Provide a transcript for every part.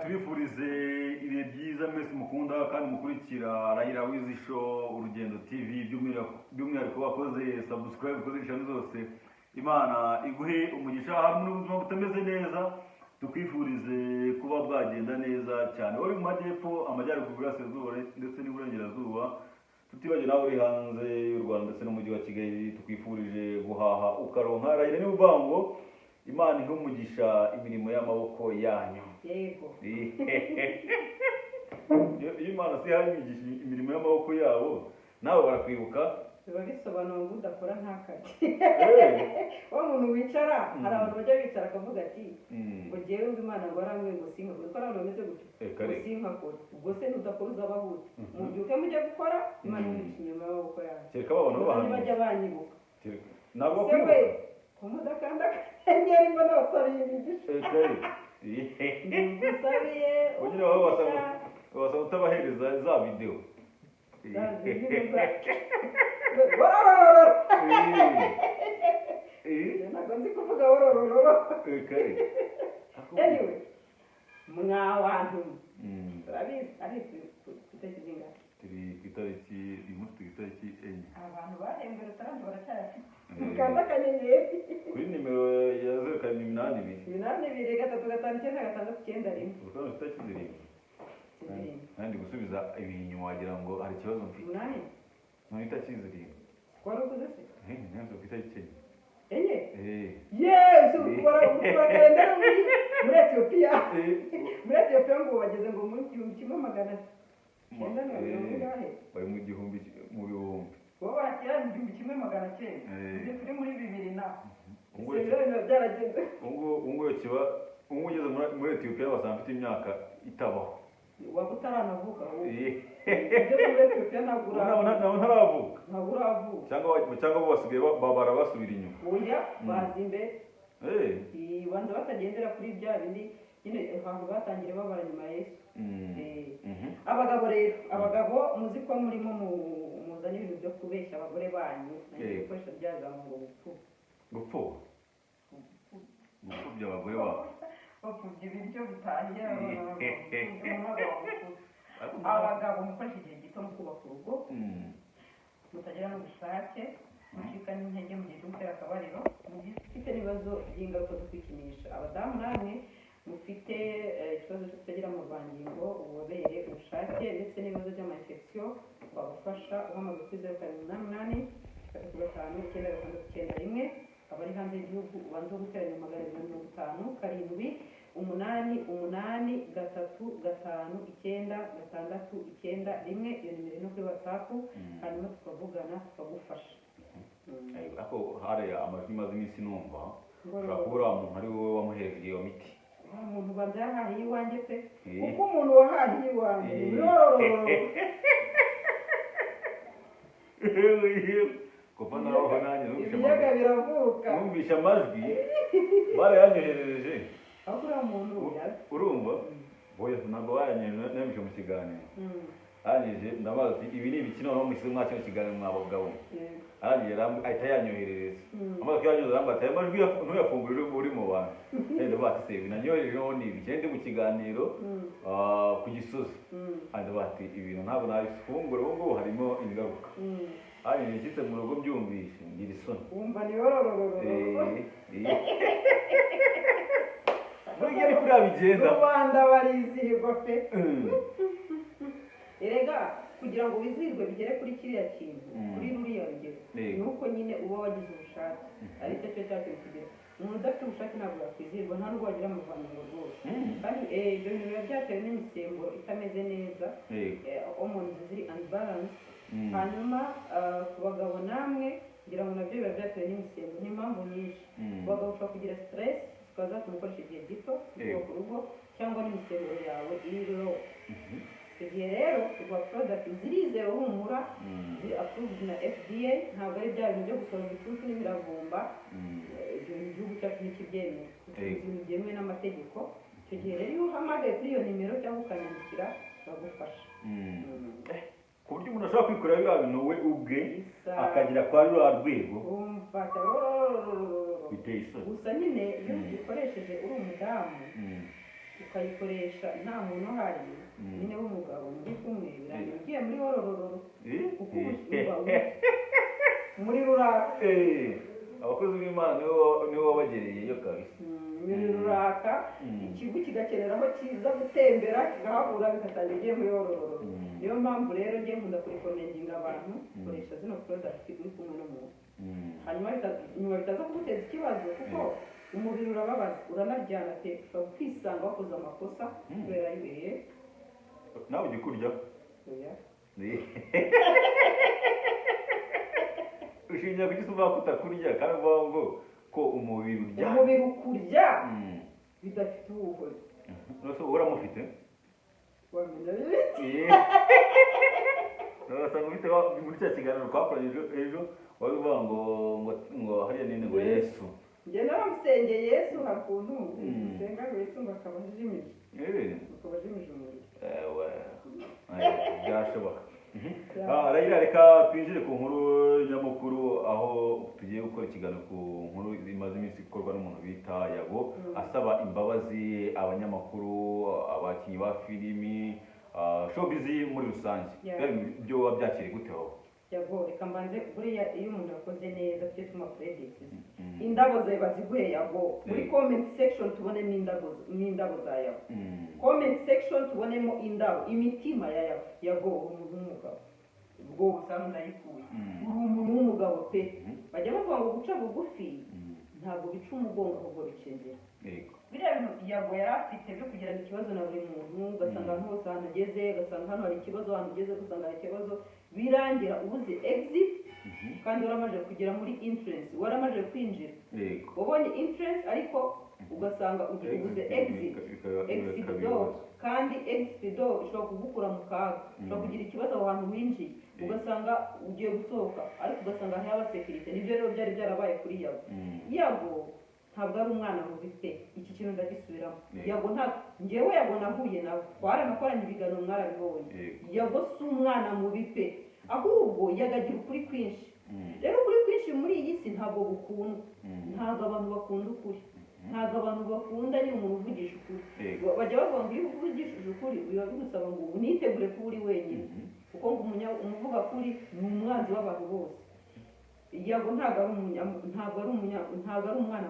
Tubifurize ibihe byiza mwese mukunda kandi mukurikira Raila Wizi Show, Urugendo TV, by'umwihariko wakoze subscribe kuri channel zose. Imana iguhe umugisha. Hari n'ubuzima butameze neza, tukwifurize kuba bwagenda neza cyane. Uri mu majyepfo, amajyaruguru, iburasirazuba ndetse n'iburengerazuba, tutibagiwe nawe uri hanze y'u Rwanda ndetse n'umujyi wa Kigali, tukwifurije guhaha ukaronka. Raila niba uvuga ngo Imana ihe umugisha imirimo y'amaboko yanyu. Yego. Iyo Imana si ihaye imigisha imirimo y'amaboko yabo, nawe barakwibuka. Biba bisobanura ngo udakora ntakarye. Eh. Wa muntu wicara, hari abantu bajya bicara akavuga ati ngo ngewe ngo Imana ngo yarambwiye ngo sinkakore, ko hari abantu bameze gutyo, Eh, ngo kare. sinkakore. Ubwo se nudakora uzabaho ute? Mubyuke mujye gukora, Imana imigisha inyuma y'amaboko yanyu. Kereka babona Gusa babahanuzi. ntibajya banyibuka. Ntabwo Se we bakwibuka. ko mudakanda akanyenyeri, mbona basabiye imigisha. Eh, kare. Ngusabiye Ugira aho basaba utabahereza za videwo. Za zindi wororororo. Ntabwo nzi kuvuga wororororo. Eh, kare. Anyway, mwa bantu, turabizi ari ku itariki zingahe? Turi ku itariki, uyu munsi turi ku itariki 4. Abantu bahembwe restaurant baracyayafite. Eh. Mukanda akanyenyeri. Kuri nimero ya 0782. 82 3 5 9 6 9 1. Ubu kandi itariki 7. 7. Kandi gusubiza ibintu inyuma wagira ngo hari ikibazo mfite. 8. None itariki 7. Wari ukuze se? Eh, nyanza ku itariki 4. 4? Eh. Yeee, ukubara kalendari muri Etiyopiya? Eh. Muri Etiyopiya ngo bageze ngo muri 1990 ingahe? Bari mu gihumbi, mu bihumbi. Bo barakira mu 1900. Eh. Ibyo turi muri bibiri na Ubwo ese rero biba byaragenze. Ubwo kiba ubwo ugeze muri Etiyopiya basanga mfite imyaka itabaho. Waba utaranavuka wowe. Eh. Ugeze muri Etiyopiya ntabwo uravuka. Ntabwo ntaravuka. Ntabwo uravuka. Cyangwa bo basigaye babara basubira inyuma. Oya, bazi imbere. Eh. Banza batagendera kuri bya bindi nyine abantu batangiye babara nyuma ya Yesu. Eh. Abagabo rero, abagabo muzi ko murimo muzana ibintu byo kubeshya abagore banyu, nanjye gukoresha bya jambo ngo gupfu Gupfuba, gupfubya abagore babo. Bapfubya ibiryo bitangira. Abagabo mukoresha igihe gito mu kubaka urugo, mutagira n'ubushake, mucika n'intege mu gihe cyo gutera akabariro, mufite n'ibibazo by'ingaruka zo kwikinisha. Abadamu namwe mufite ikibazo cyo kutagira amavangingo, ububobere, ubushake ndetse n'ibibazo by'ama infection, twagufasha uhamagaye kuri 0788 3 5 9 6 9 1. Abari hanze y'igihugu ubanza guteranya 250 7 8 8 3 5 9 6 9 1. Iyo nimero no kuri WhatsApp, hanyuma tukavugana tukagufasha. Ariko hari amajwi maze iminsi numva, ushobora kuba uriya muntu ari wowe wamuhereje iyo miti. Wa muntu ubanza yahahiye iwanjye pe. Eh. Kuko umuntu wahahiye iwanjye Eh. yororororo. Kuva naho nanjye numvishe Ibiyaga amajwi, biravuka. Numvishe amajwi barayanyoherereje. Aho uriya muntu Urumva boya, ntabwo bayanyohereje, nabishe mu kiganiro. Arangije ndabaza ati: "Ibi ni ibiki noneho mushyize mwa kino kiganiro, mwa bagabo?" Arangije ahita yanyoherereza. Amaze kuyanyohereza arambwira ati: "Aya majwi ntuyafungure uri mu bantu." Ndavuga ati: "Se ibi nanyoherejeho ni ibiki?" Ndi mu kiganiro ku Gisozi. Ndavuga ati: "Ibintu ntabwo nabifungura ubu ngubu, harimo ingaruka." Arangije nshyitse mu rugo mbyumvishe ngira isoni. Wumva ni yororororo. Eh, eh. Burya ni kuriya bigenda. Rubanda barizihirwa pe. Erega kugira ngo wizihirwe bigere kuri kiriya kintu, kuri ruriya rugero, Yego. ni uko nyine uba wagize ubushake, aricyo cyo cyatumye kugera. Umuntu udafite ubushake ntabwo yakwizihirwa, nta nubwo wagira amavangingo rwose. Kandi ibyo bintu biba byatewe n'imisemburo itameze neza, hormones ziri unbalance. Hanyuma ku bagabo namwe ngira ngo nabyo biba byatewe n'imisemburo n'impamvu nyinshi. Ku bagabo ushobora kugira stress zikaba zatuma ukoresha igihe gito kubaka urugo, cyangwa n'imisemburo yawe iri low. Icyo gihe rero tuguha product zirizewe, humura, ziri approved na FDA. Ntabwo ari bya bintu byo gusoroma ibicuncu n'imiravumba. Ibyo bintu igihugu cyacu ntikibyemera. Ducuruza ibintu byemewe n'amategeko. Icyo gihe rero iyo uhamagaye kuri iyo nimero cyangwa ukanyandikira, bagufasha. Ku buryo umuntu ashobora kwikorera biriya bintu we ubwe, Isa. akagera kwa ruriya rwego. Wumva Biteye isoni. Gusa nyine iyo ubikoresheje uri umudamu, Ukayikoresha nta muntu uhari nyine w'umugabo muri kumwe, birangira ugiye muri wororororo, kuko uba muri ruraka. Abakozi b'Imana nibo wabagereyeyo kabisa. Muri ruraka, ikigo kigakenera aho kiza gutembera kigahabura, bigatangira ugiye muri wororororo. Niyo mpamvu rero ngiye nkunda kurecommendinga abantu koresha zino product uri kumwe n'umuntu, hanyuma nyuma bitaza kuguteza ikibazo, kuko umubiri urababaza, uranaryana pe, ushobora kwisanga wakoze amakosa kubera yibereye. Nawe ujya kurya? Oya. Ushingira ku gisi uvuga ko utakurya kandi uvuga ngo ko umubiri urya? Umubiri ukurya bidafite ubuhozi. None uramufite? Wamenya bite? Urasanga ufite muri cya kiganiro twakoranye ejo wari uvuga ngo hariya nini ngo Yesu. Njye naramusengeye Yesu, hari ukuntu usenga ngo Yesu ngo akaba ajimije, akaba ajimije umuriro. Ewe, byashoboka. Raila, reka twinjire ku nkuru nyamukuru, aho tugiye gukora ikiganiro ku nkuru imaze iminsi ikorwa n'umuntu bita Yago, asaba imbabazi abanyamakuru, abakinnyi ba filimi, showbiz muri rusange. Byari byo wabyakiriye gute wowe? Yago, reka mbanze, buriya iyo umuntu akoze neza tujye tuma credits. Indabo zawe baziguhe, Yago. Muri comment section tubonemo indabo za Yago. Comment section tubonemo indabo, imitima ya Yago. Yago, uri umuntu w'umugabo rwose, hano ndayikuye. Uri umuntu w'umugabo pe. Bajya bavuga ngo guca bugufi ntabwo bica umugongo, ahubwo bica inzira. Biriya bintu Yago yari afite byo kugirana ikibazo na buri muntu, ugasanga ahantu hose ahantu ugeze ugasanga hano hari ikibazo, ahantu ugeze ugasanga hari ikibazo, birangira ubuze exit, kandi waramaze kugera muri entrance, waramaze kwinjira. Wabonye entrance ariko ugasanga ubuze exit, exit bikaba door. ibibazo. Kandi exit door ishobora kugukura mu kaga, ushobora kugira ikibazo aho hantu winjiye, ugasanga ugiye gusohoka ariko ugasanga hariho abasekirite. Nibyo rero byari byarabaye kuri Yago. Yago ntabwo ari umwana mubi pe, iki kintu ndagisubiramo. Yago nta, njyewe Yago nahuye nawe, twaranakoranye ibiganiro, mwarabibonye. Yago si umwana mubi pe, ahubwo yagagira ukuri kwinshi. Rero ukuri kwinshi muri iyi si ntabwo gukundwa. Ntabwo abantu bakunda ukuri, ntabwo abantu bakunda ni umuntu uvugisha ukuri. Bajya bavuga ngo iyo uvugishije ukuri biba bigusaba ngo unitegure kuba uri wenyine, kuko ngo umuvuga kuri ni umwanzi w'abantu bose. Yago ntabwo ari umwana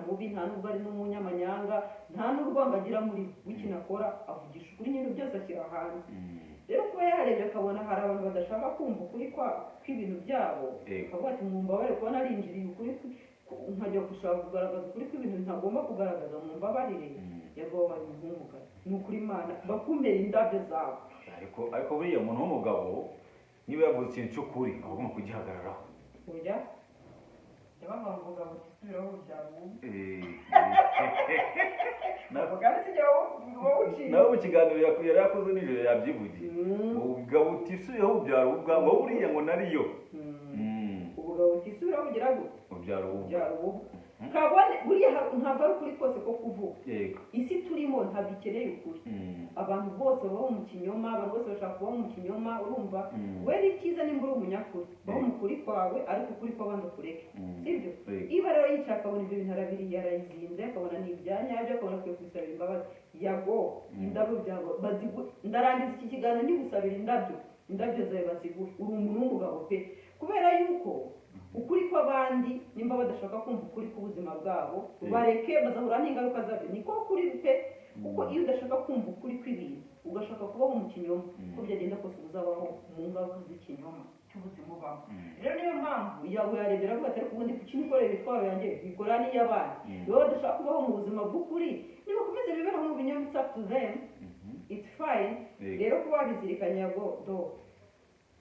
mubi, nta nubwo ari n'umunyamanyanga, nta n'urwango agira muri we. Ikintu akora avugisha ukuri nyine, byose ashyira hanze. Rero kuba yarebye akabona hari abantu badashaka kumva ukuri kw'ibintu byabo, akavuga ati mumbabarire kuba narinjiriye ukuri nkajya gushaka kugaragaza ukuri kw'ibintu ntagomba kugaragaza, mumbabarire. Yago, wabaye umuntu w'umugabo, ni ukuri Imana bakumere indabyo zawe. Ariko buriya umuntu w'umugabo niba yavuze ikintu cy'ukuri aba agomba kugihagararaho. Oya, yabaga ngo umugabo utisubiraho ubyara ubu. Ubugari si jye wawuciye. Nawe mu kiganiro yari yakoze nijoro yabyivugiye, ubugabo utisubiyeho ubyara ubwa ngo buriya ngo nariyo. Ubugabo butisubiraho bugira gute? Ubyara ubwa. Bubyara ububwa. Kabone buriya ntabwo ari ukuri kose ko kuvuga. Isi turimo ntabwo ikeneye ukuri. Abantu bose babaho mu kinyoma, abantu bose bashaka kubaho mu kinyoma, urumva? Wera icyiza nimba uri umunyakuri, baho mu kuri kwawe, ariko ukuri kw'abandi ukureke. Sibyo? Yego. Iba rero yicaye akabona ibyo bintu arabiriye, arayizinze, akabona ni ibya nyabyo, akabona akwiye kubisabira imbabazi. Yago, indabo byawe baziguhe. Ndarangiza iki kiganiro nigusabira indabyo, indabyo zawe baziguhe. Uri umuntu w'umugabo pe, kubera yuko ukuri kw'abandi, nimba badashaka kumva ukuri k'ubuzima bwabo, bareke, bazahura n'ingaruka zabyo. Niko kuri pe, kuko iyo udashaka kumva ukuri kw'ibintu ugashaka kubaho mu kinyoma, uko byagenda kose uzabaho mu ngaruka z'ikinyoma cy'ubuzima ubamo. Rero niyo mpamvu Yawe yarebera avuga ati ariko ubundi kuki nikorera imitwaro yanjye nkikora n'iy'abandi? Niba badashaka kubaho mu buzima bw'ukuri, nibakomeze biberaho mu binyoma, it's up to them, it's fine. Rero kuba wabizirikanye, Yago, do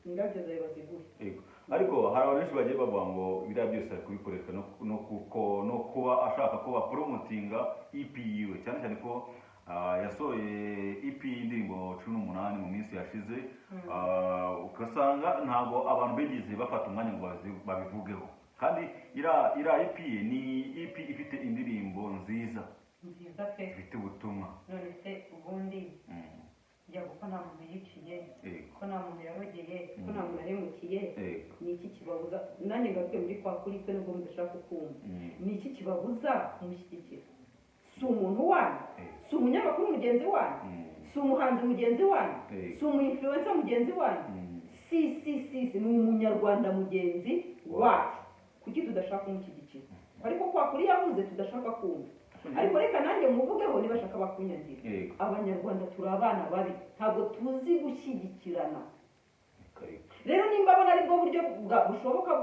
indabyo zawe baziguhe. Yego. Ariko hari abantu benshi bagiye bavuga ngo biriya byose ari kubikoresha no kuba ashaka ko bapromotinga EP yiwe, cyane cyane ko yasohoye EP y'indirimbo 18 mu minsi yashize, ugasanga ntabwo abantu bigeze bafata umwanya ngo babivugeho, kandi iriya EP ye ni EP ifite indirimbo nziza. Nziza pe. Zifite ubutumwa. None se ubundi Yago ko nta muntu yiciye, ko nta muntu yarogeye, ko nta muntu yahemukiye, ni iki kibabuza? Nanjye ngaruke muri kwa kuri kwe, nubwo mudashaka kumva. Ni iki kibabuza kumushyigikira? Si umuntu wanyu? Si umunyamakuru mugenzi wanyu? Si umuhanzi mugenzi wanyu? Yego. Si umu influencer mugenzi wanyu? Si si si si, ni umunyarwanda mugenzi wacu. Kuki tudashaka kumushyigikira? Ariko kwa kuri yavuze tudashaka kumva. Ariko reka nanjye muvugeho, nibashaka bakunyangira. Abanyarwanda turi abana babi, ntabwo tuzi gushyigikirana. Kare. Rero nimba abona aribwo buryo bushoboka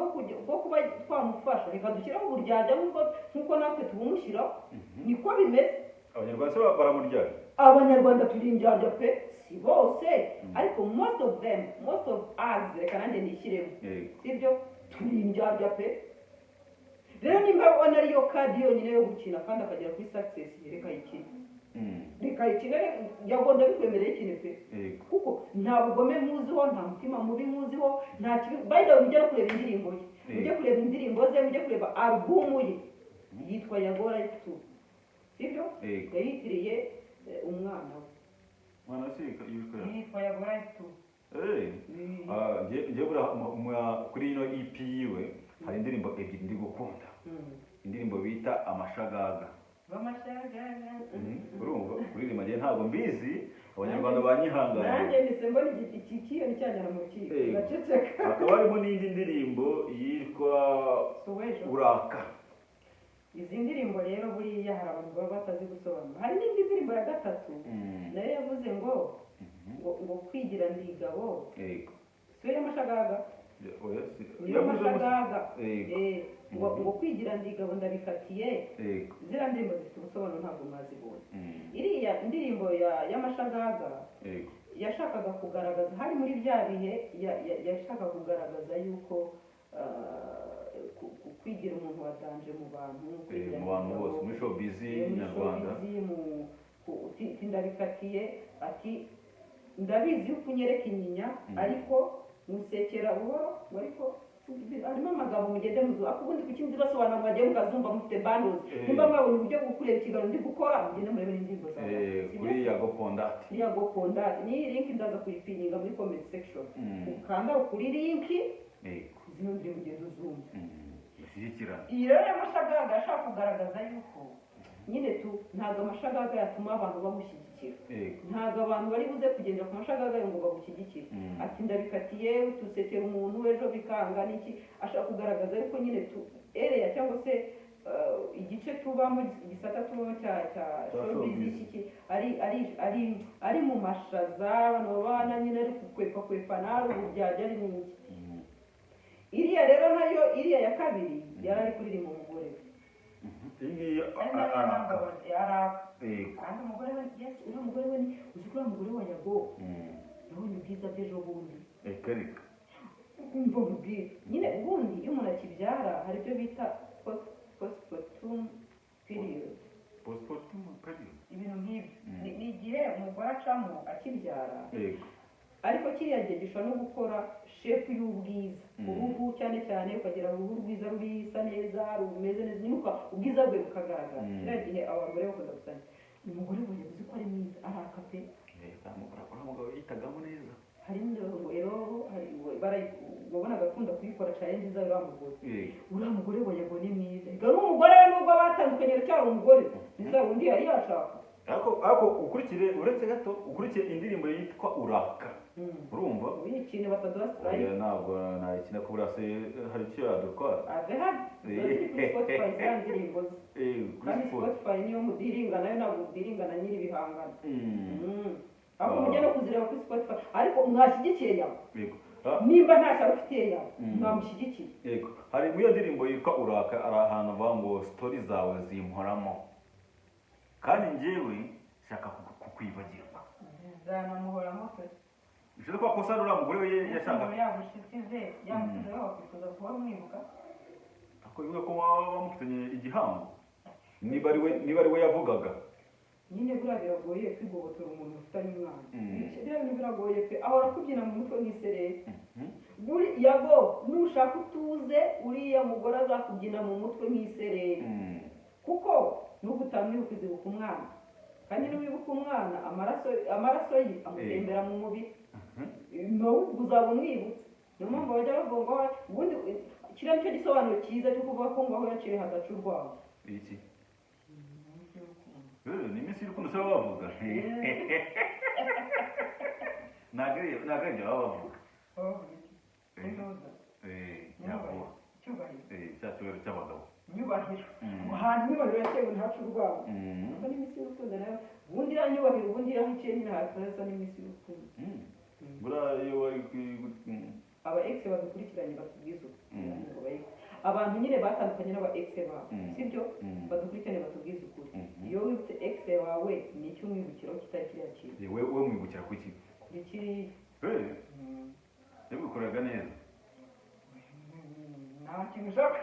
bwo kuba twamufasha, reka dushyireho uburyarya nk'uko natwe tubumushyiraho. Niko bimeze. Abanyarwanda se baramuryarya? Abanyarwanda turi indyarya pe. Si bose, ariko most of them, most of us, reka nanjye nishyiremo. Sibyo? Turi indyarya pe. Rero nimba abona ariyo card yonyine yo gukina kandi akagera kuri success, reka ayikine. Reka ayikine. Yago, ndabikwemereye, ikine pe. Kuko nta bugome muziho, nta mutima mubi muziho, nta kibi. By the way, mujye no kureba indirimbo ye, mujye kureba indirimbo ze, mujye kureba album ye yitwa Yago Life 2, sibyo? Yego. Yayitiriye umwana we. Mwana se yitwa? Yitwa Yago Life 2. Ah, njye buriya kuri ino EP yiwe hari indirimbo ebyiri ndi gukunda. Indirimbo bita Amashagaga. B'amashagaga. Urumva kuririmba njye ntabwo mbizi, Abanyarwanda banyihanganiye. Nanjye mpise mbona iki kiyoni cyanyana mu rukiko, ndaceceka. Hakaba harimo n'indi ndirimbo yitwa Suwejo. Uraka. Izi ndirimbo rero buriya hari abantu baba batazi gusobanura. Hari n'indi ndirimbo ya gatatu nayo yavuze ngo kwigira ndigabo. Siyo y'amashagaga? Oya, Niyo mashagaga. Ngo ngo kwigira ndigabo ndabikatiye. Ziriya ndirimbo zifite ubusobanuro, ntabwo mwazibonye. Iriya ndirimbo y'amashagaga yashakaga kugaragaza, hari muri bya bihe yashakaga kugaragaza yuko kwigira umuntu wa danger mu bantu, kwigira Mu bantu ndigabo, bose muri showbiz muri nyarwanda. showbiz, uti ndabikatiye, ati ndabizi yuko unyereka inyinya, ariko musekera buhoro ngo, ariko harimo amagambo mugende muzu. Ariko ubundi kuki nzibasobanura? Mwagiye mukazumva mufite bundles. Nimba mwabonye uburyo bwo kureba ikiganiro ndi gukora, mugende murebe n'indirimbo zawe. Sibyo? Kuri Yago Pon Dat. Yago Pon Dat ni link ndaza kuyipininga muri comment section. Ukanda kuri link, zino ndirimbo ugenda uzumva. Mushyigikirane. Iyi rero y'amashagaga ashaka kugaragaza yuko nyine tu ntabwo amashagaga yatuma abantu bamushyigikira. Ntabwo abantu bari buze kugendera ku mashagaga ngo bagushyigikire. Ati ndabikatiye, utusekera umuntu ejo bikanga n'iki. Ashaka kugaragaza yuko nyine tu area cyangwa se igice tubamo, igisata tubamo cya Cya showbiz, showbiz. iki ari mu mashaza, abantu babana nyine ari kukwepa kwepana, ari uburyarya, ari n'iki. Iriya rero nayo, iriya ya kabiri, yari ari kuririmba umugore we. Iyi ngiyi Ari nayo araka. mpamvu araka. Kandi umugore we, yes, uriya mugore we ni, uzi ko uriya mugore wa Yago nabonye ubwiza bw'ejo bundi. Reka reka. Umva nkubwire nyine, ubundi iyo umuntu akibyara hari ibyo bita postpartum period. Postpartum period. Ibintu nk'ibyo. Ni igihe umugore acamo akibyara, ariko kiriya gihe gishobora no gukora shape y'ubwiza, uruhu cyane cyane, ukagira uruhu rwiza rurisa neza, rumeze neza nyine, ubwiza bwe bukagaragara. Kiriya gihe abagore bakunda gusanya umugore we, uzi ko ari mwiza, araka pe. Uriya mugabo yitagamo neza. Hari ngo eroho hari wabonaga akunda kuyikora challenge zayo uriya mugore. Uriya mugore wa Yago ni mwiza. Reka, n'umugore we nubwo batandukanye aracyari umugore, ni za wundi yari yashaka. Ariko ukurikire, uretse gato, ukurikire indirimbo yitwa Uraka, urumva? Ubu ikintu bataduha Oya, strike. Ntabwo nayikina ko buriya se hari icyo yadutwara? Ave hano, ziri kuri Spotify ziriya ndirimbo ze. Kuri Kandi Spotify. Spotify niyo mudiringa nayo, ntabwo mudiringa na nyiri ibihangano. Ahubwo Ah. mujye no kuzireba kuri Spotify. Ariko mwashyigikiye Yago? Yego. Nimba nta shyari ufitiye Yago, mwamushyigikiye? Yego, hari muri iyo ndirimbo yitwa Uraka, hari ahantu bavuga ngo story zawe zimporamo kandi njyewe nshaka kukwibagirwa. Zanamuhoramo pe. Bishatse kuba kosa uriya mugore we yashaka. Umuntu yagushyize, yamusize, wakwifuza guhora umwibuka. Ako bivuga ko baba bamufitanye igihango, niba ari we yavugaga. Nyine buriya biragoye kwigobotora umuntu ufitanye umwana. Biriya bintu biragoye pe, ahora kubyina mu mutwe nk'isereri. Buri Yago, nushaka utuze, uriya mugore azakubyina mu mutwe nk'isereri. Kuko nubwo utamwibuka, uzibuka umwana, kandi niwibuka umwana, amaraso ye amutembera mu mubiri, nawe ubwo uzaba umwibutse. Niyo mpamvu bajya bavuga ngo ubundi kiriya nicyo gisobanuro cyiza cyo kuvuga ko ngo aho yaciye hadaca urwaho. Iki Ni iminsi y'urukundo se baba bavuga? Ntabwo ari ibyo baba bavuga. Bavuga iki? Intuza. Nyakubahwa. Icyubahiro. Cya cyubahiro cy'abagabo. Nyubahiro. Ahantu nyubahiro yatewe ntacu urwabo. Kuko n'iminsi y'urukundo nayo ubundi iriya nyubahiro, ubundi iriya iciye nyine hasa n'iminsi y'urukundo. Buriya iyo bari Aba ex badukurikiranye batubwize ukuri. Ngo aba ex, abantu nyine batandukanye n'aba ex babo, sibyo? Badukurikirane batubwize ukuri. Iyo wibutse ex wawe, ni icyo umwibukiraho kitari kiriya kintu? We mwibukira kuki? Kuri kiriya. Yabikoraga neza. Nta kintu ushaka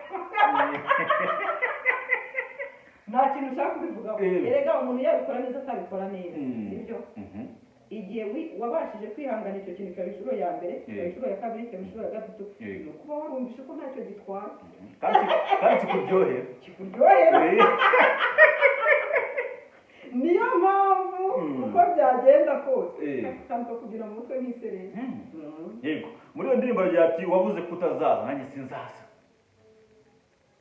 kubivugaho. Erega umuntu yabikora neza atabikora neza, sibyo? Mhm. Igihe wabashije kwihangana icyo kintu, ikaba inshuro ya mbere, ikaba inshuro ya kabiri, ikaba inshuro ya gatatu, ni ukuba warumvishe ko ntacyo gitwara. Kandi kikuryohera. Kikuryohera. Niyo mpamvu uko byagenda kose akantu kugira mu mutwe nk'isereri. Yego, muri iyo ndirimbo agira ati: "Wavuze ko utazaza, nanjye sinzaza."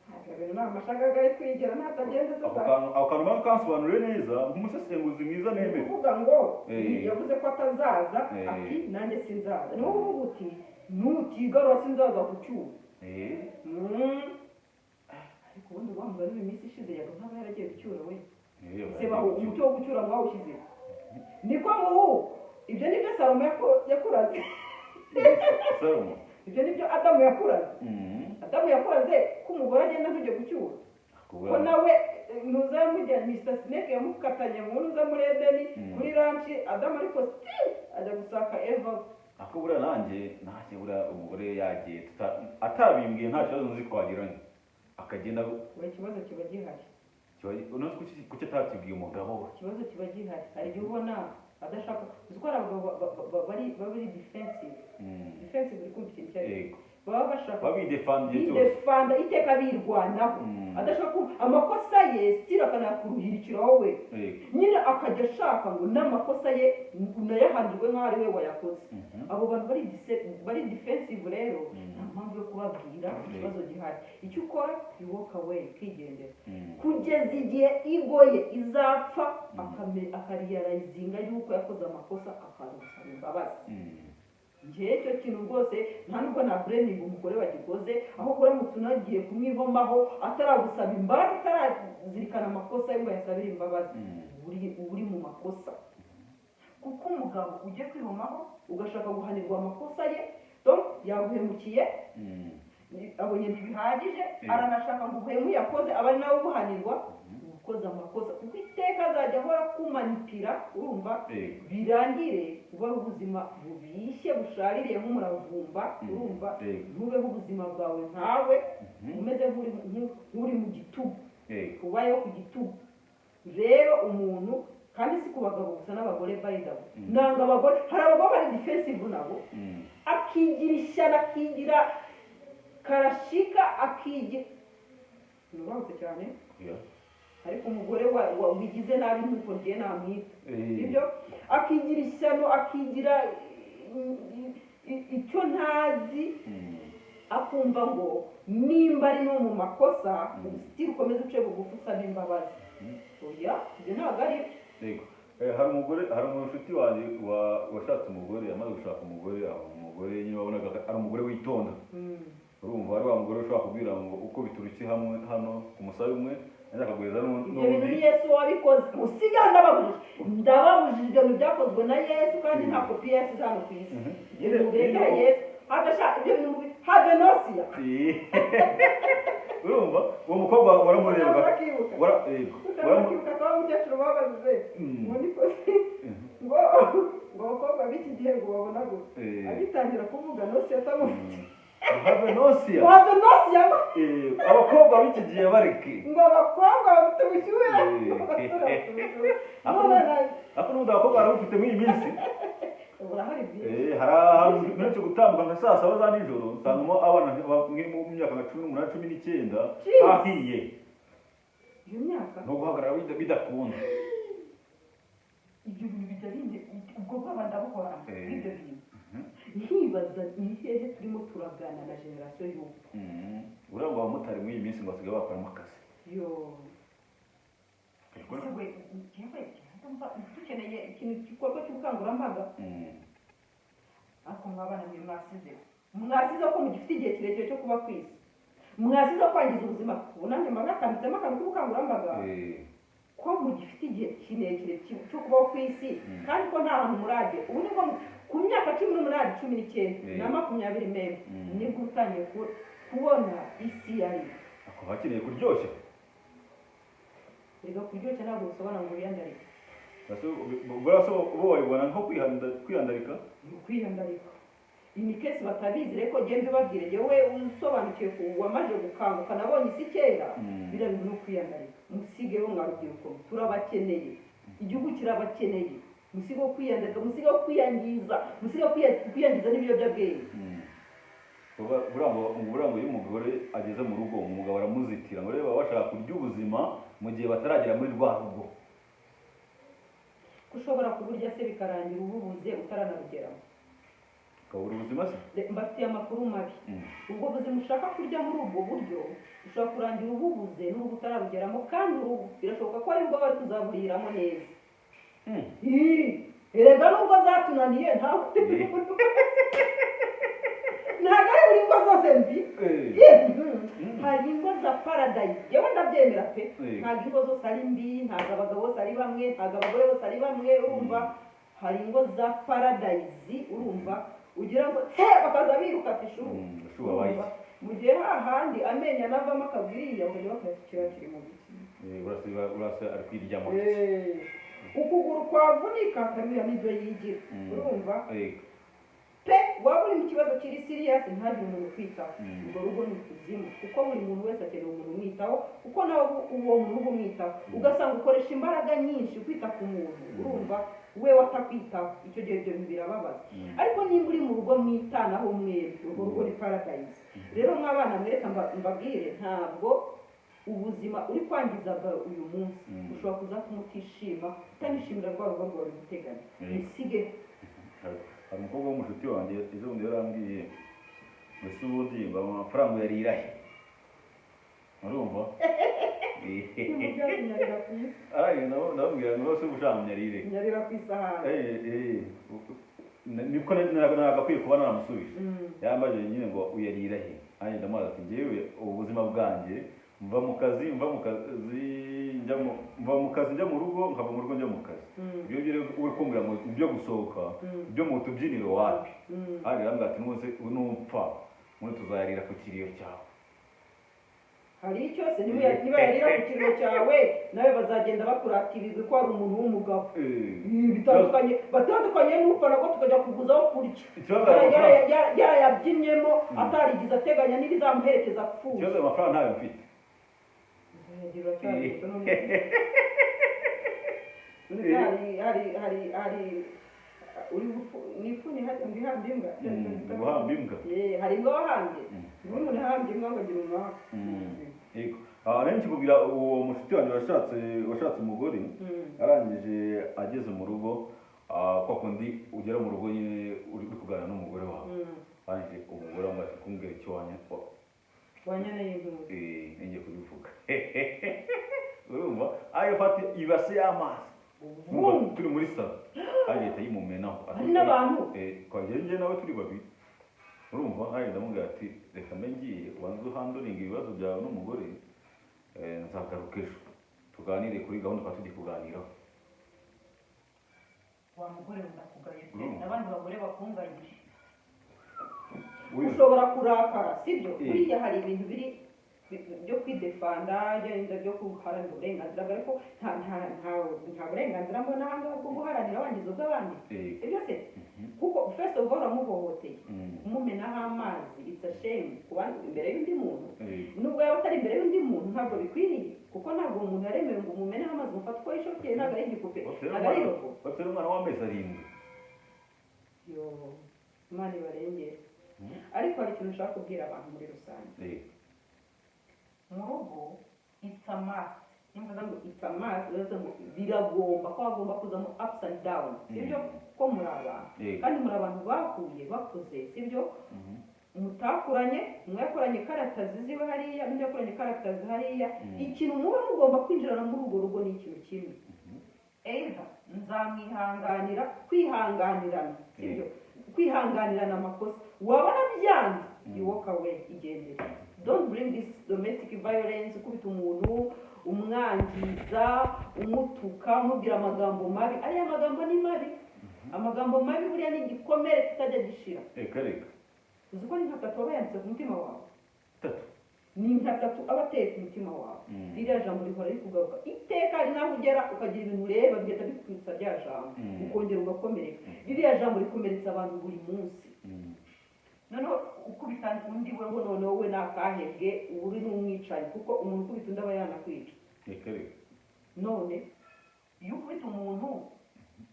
Ntabwo ibintu ni amashagaga yo kwigera ntatagenda. Ako kantu mpamvu kansobanuriye neza nk'umusesenguzi mwiza Ni nemera. ukuvuga ngo yavuze ko atazaza, ati nanjye sinzaza. Niwo uvuga uti nutigarura sinzaza ku cyuma. Ariko ubundi wa mugani w'iminsi ishize yaga nk'aba yaragiye gucyura we. Se baho umuco wo gucyura mwawushyize niko muhu. Ibyo nibyo Salomo yakuraze. Salomo. Ibyo nibyo Adamu yakuraze. Adamu yakuraze ko umugore agenda ntujye gucyura, ko nawe ntuza yamujyanye, Mr Snake yamukatanye mu ntuza muri Edeni, kuri ranch Adamu, ariko still ajya gusaka Eva. Ako buriya nanjye buriya umugore yagiye atabimbwiye, nta kibazo nzi twagiranye, akagenda. We, ikibazo kiba gihari. Unoze kuki atatubwiye umugabo we? Ikibazo kiba gihari. Hari igihe ubona adashaka. Uzi ko hari abagabo bari defensive? Defensive, uri kumva ikintu icyo ari cyo? Yego. Baba bashaka Babidefanda igihe cyose. Bidefanda iteka, birwanaho. Adashaka amakosa ye, still akanakuruhirikira wowe. Nyine akajya ashaka ngo n'amakosa ye unayahanirwe nk'aho ari we wayakoze. Abo bantu bari defensive rero, nta mpamvu yo kubabwira ikibazo gihari. Icyo ukora, you walk away, ukigendera kugeza igihe ego ye izapfa, akarealizinga yuko yakoze amakosa, akaza gusaba imbabazi. Njyewe icyo kintu rwose nta nubwo na blaminga umugore wagikoze, ahubwo uramutse unagiye kumwivomaho ataragusaba imbabazi, atarazirikana amakosa ye ngo ayasabire imbabazi, uba uri mu makosa, kuko umugabo ugiye kwihomaho ugashaka guhanirwa amakosa ye, donc yaguhemukiye, abonye ntibihagije, aranashaka ngo ubuhemu yakoze aba ari nawe ubuhanirwa. Ukoze amakosa, kuko iteka azajya ahora akumanipira, urumva? Yego. Birangire ubaho ubuzima bubishye, bushaririye nk'umuravumba, urumva? Yego. Ntubeho ubuzima bwawe nkawe umeze nk'uri mu gitugu, ubayeho ku gitugu. Rero umuntu, kandi si ku bagabo gusa, n'abagore by the way. Nanga abagore, hari abagore bari defensive nabo, akigira ishyano, akigira karashika, akigira nubahutse cyane. Ariko umugore wigize nabi nk'uko ngiye namwita, sibyo? Akigira ishyano, akigira icyo ntazi, akumva ngo nimba ari no mu makosa, still ukomeze uce bugufi usaba imbabazi. Oya, ibyo ntabwo ari byo. Yego. Hari umugore, hari umushuti wanjye washatse umugore, amaze gushaka umugore, aho umugore nyine wabonaga ari umugore witonda. Urumva, ari wa mugore ushobora kubwira ngo uko biturutse hamwe hano ku musabe umwe, nanjye akaguhereza Ibyo bintu n'undi. ni Yesu wabikoze. Musiga ndababujije, ndababujije. Ibyo bintu byakozwe na Yesu, kandi nta kopi ya Yesu hano ku isi. Ibyo bintu birekere Yesu. Have sha ibyo bintu have nosiya. Urumva uwo mukobwa waramureba. Urakibuka? Yego. Urakibuka ko wa mukecuru babajije ngo niko ngo abakobwa b'iki gihe ngo babona gutya? Agitangira kuvuga nosiya atamufite. Have nosiya. Ngo have nosiya. Abakobwa b'iki gihe bareke. Ngo abakobwa bafite ubushyuhe, abasore bafite ubushyuhe. None Ariko n'ubundi abakobwa barabufite muri iyi minsi. Burahari bwinshi. Hari ahantu mperutse gutambuka nka saa 7 za nijoro, nsangamo abana bamwe mu myaka nka 18, 19. Jeez. Hahiye. Iyo myaka. No guhagarara bidakunda. Ibyo bintu bijya bindi, ubwo bwoba ndabuhorana bw'ibyo bintu, nkibaza ni hehe turimo turagana na generation y'ubu. Uriya ngo abamotari muri iyi minsi ngo basigaye bakoramo akazi. Yo. Ese we, njyewe ndumva dukeneye ikintu, gikorwa cy'ubukangurambaga. Ariko mwabana mwe, mwasize ko mugifite igihe kirekire cyo kuba ku isi, mwasize kwangiza ubuzima. Ubu nanjye mba natambitsemo akantu k'ubukangurambaga ko mugifite igihe kirekire cyo kubaho ku isi, kandi ko nta hantu muragera. Ubu nibwo ku myaka 18, 19 na 20 meme, nibwo utangiye kubona isi yari Ako bakeneye kuryoshya. Erega kuryoshya ntabwo bisobanura ngo wiyandarike. Buriya se bo babibona nko kwiyandarika? Ni ukwiyandarika. Iyi case batabizi, reko genda ubabwire. Yewe usobanukiwe ku wamaze gukanguka, nabonye isi kera. Biriya bintu ni ukwiyandarika. Musigeho mwa rubyiruko, turabakeneye, igihugu kirabakeneye. Musigeho kwiyandarika, musigeho kwiyangiza, musigeho kwiyangiza n'ibiyobyabwenge. Buriya ngo iyo umugore ageze mu rugo, umugabo aramuzitira, ngo rero baba bashaka kurya ubuzima mu gihe bataragera muri rwa rugo. Ko ushobora kuburya se bikarangira ububuze utaranabugeramo? Ukabura ubuzima se? Mbafitiye amakuru mabi. Ubwo buzima ushaka kurya muri ubwo buryo, ushobora kurangira ububuze n'ubwo utarabugeramo, kandi urugo birashoboka ko aribwo bari kuzaburiramo neza. Ii, erega nubwo zatunaniye, ntabwo ari buri ngo zose mbi. Hari ingo za paradise, yewe ndabyemera pe. Ntabwo ingo zose ari mbi, ntabwo abagabo bose ari bamwe, ntabwo abagore bose ari bamwe. Urumva, hari ingo za paradise, urumva ugira ngo te bakaza biruka ati shu. Shu wabaye iki? Mu gihe hahandi amenyo anavamo akagwiriya, bakajya bakora kiriya kiri mu biti. Urasa ari kwiryamo. Ukuguru kwavunika akabira n'ibyo yigira. Urumva pe, waba uri mu kibazo kiri serious, ntagire umuntu ukwitaho. Urwo rugo ni ukuzimu, kuko buri muntu wese akeneye umuntu umwitaho, kuko nawe uwo muntu uba umwitaho, ugasanga ukoresha imbaraga nyinshi kwita ku muntu, urumva we watakwitaho. Icyo gihe ibyo bintu birababaza. Ariko nimba uri mu rugo mwitanaho mwembi, urwo rugo ni paradise. Rero mw'abana mwereka mbabwire, ntabwo ubuzima uri kwangiza bwawe uyu munsi ushobora kuzatuma utishima, utanishimira rwa rugo rwawe uri guteganya. Musige. Hari umukobwa w'umushuti wanjye, ejo bundi yarambwiye ngo ese ubundi ngo amafaranga uyarira he? Urumva? Nyarira ku isi. Arangije ndamubwira ngo rwose uba ushaka nyarire. Nyarira ku isahani. Niko nagakwiye kuba naramusubije. Yambajije nyine ngo uyarira he, nanjye ndamubaza ati njyewe ubu buzima bwanjye mva mu kazi njya mu rugo, nkava mu rugo njya mu kazi. Ibyo byo uri kumbwira ngo ibyo gusohoka, ibyo mu tubyiniro, wapi. Hari arambwira ati n'ubu se nupfa muri tuzayarira ku kiriyo cyawe. Hari icyo se niba yarira ku kiriro cyawe, nawe bazagenda bakurata ibigwi ko ari umuntu w'umugabo. Ibi bitandukanye, batandukanye n'upfa nabwo tukajya kuguzaho kurya. Ikibazo ayo mafaranga Yarayabyinyemo atarigize ateganya n'ibizamuherekeza apfuye. Ikibazo ayo mafaranga ntayo mfite. Uzayagira, uracyari muto none. Hari uri ni ifuni hajya ngo ihambye imbwa. Guhamba imbwa. Hari imbwa wahambye. Ubu umuntu ahambye imbwa ngo agira umwaka. Yego. Nari nkikubwira uwo mushuti wanjye washatse umugore, arangije ageze mu rugo, kwa kundi ugera mu rugo nyine uri kuganira n'umugore wawe, arangije umugore we ati kumbwira icyo wanya Wanyana y'intuzi. Ngiye kubivuga, urumva ayo fata ibase y'amazi. Urumva, turi muri salo, arangije ahita yimumenaho. Hari n'abantu. Twagera njye nawe turi babiri, urumva arangije ndamubwira ati reka mbe ngiye, ubanze uhandlinge ibibazo byawe n'umugore, nzagaruka ejo tuganire kuri gahunda twari tugiye kuganiraho. Wa mugore we, ndakugaye pe. Urumva. N'abandi bagore bakunganyije. Uyu Ushobora kurakara, sibyo? Eh. Buriya hari ibintu biri byo kwidefanda, byenda byo guharanira uburenganzira bwawe, ariko nta burenganzira mbona aha ngaha bwo guharanira wangiza ubw'abandi. Sibyo se? Kuko first of all uramuhohoteye. Kumumenaho amazi, it's a shame kuba imbere y'undi muntu. Nubwo yaba atari imbere y'undi muntu, ntabwo bikwiriye, kuko ntabwo uwo muntu yaremewe ngo umumeneho amazi, umufate uko yishokeye. Ntabwo ari igipupe, ntabwo ari robot. Bafite umwana w'amezi 7. Yo, Imana ibarengere. Ariko hari ikintu nshaka kubwira abantu muri rusange. Mu rugo it's a must. Nimba ngo it's a must, bivuze ngo biragomba ko hagomba kuzamo ups and down, sibyo? Ko muri abantu, kandi muri abantu bahuye bakuze, sibyo? Mutakuranye, umwe yakoranye characters ziwe hariya, undi yakoranye characters hariya. Ikintu muba mugomba kwinjirana muri urwo rugo ni ikintu kimwe: either nzamwihanganira, kwihanganirana, sibyo? Kwihanganirana amakosa, wabona byanze, you walk away, igendere. Don't bring this domestic violence, ukubita umuntu, umwangiza, umutuka, umubwira amagambo mabi. Ariya magambo ni mabi, amagambo mabi buriya ni igikomere kitajya gishira. Reka reka. Uzi ko ni nka tattoo aba yanditse ku mutima wawe? Tatu. Ni nka tattoo aba ateye ku mutima wawe. Ririya jambo rihora rikugaruka iteka. Hari n'aho ugera ukagira ibintu ureba bigahita bikwibutsa rya jambo, ukongera ugakomereka. Ririya jambo rikomeretsa abantu buri munsi. Noneho ukubita undi weho, noneho we nakahebwe, uba uri n'umwicanyi, kuko umuntu ukubita undi aba yanakwica. Reka reka. None iyo ukubita umuntu,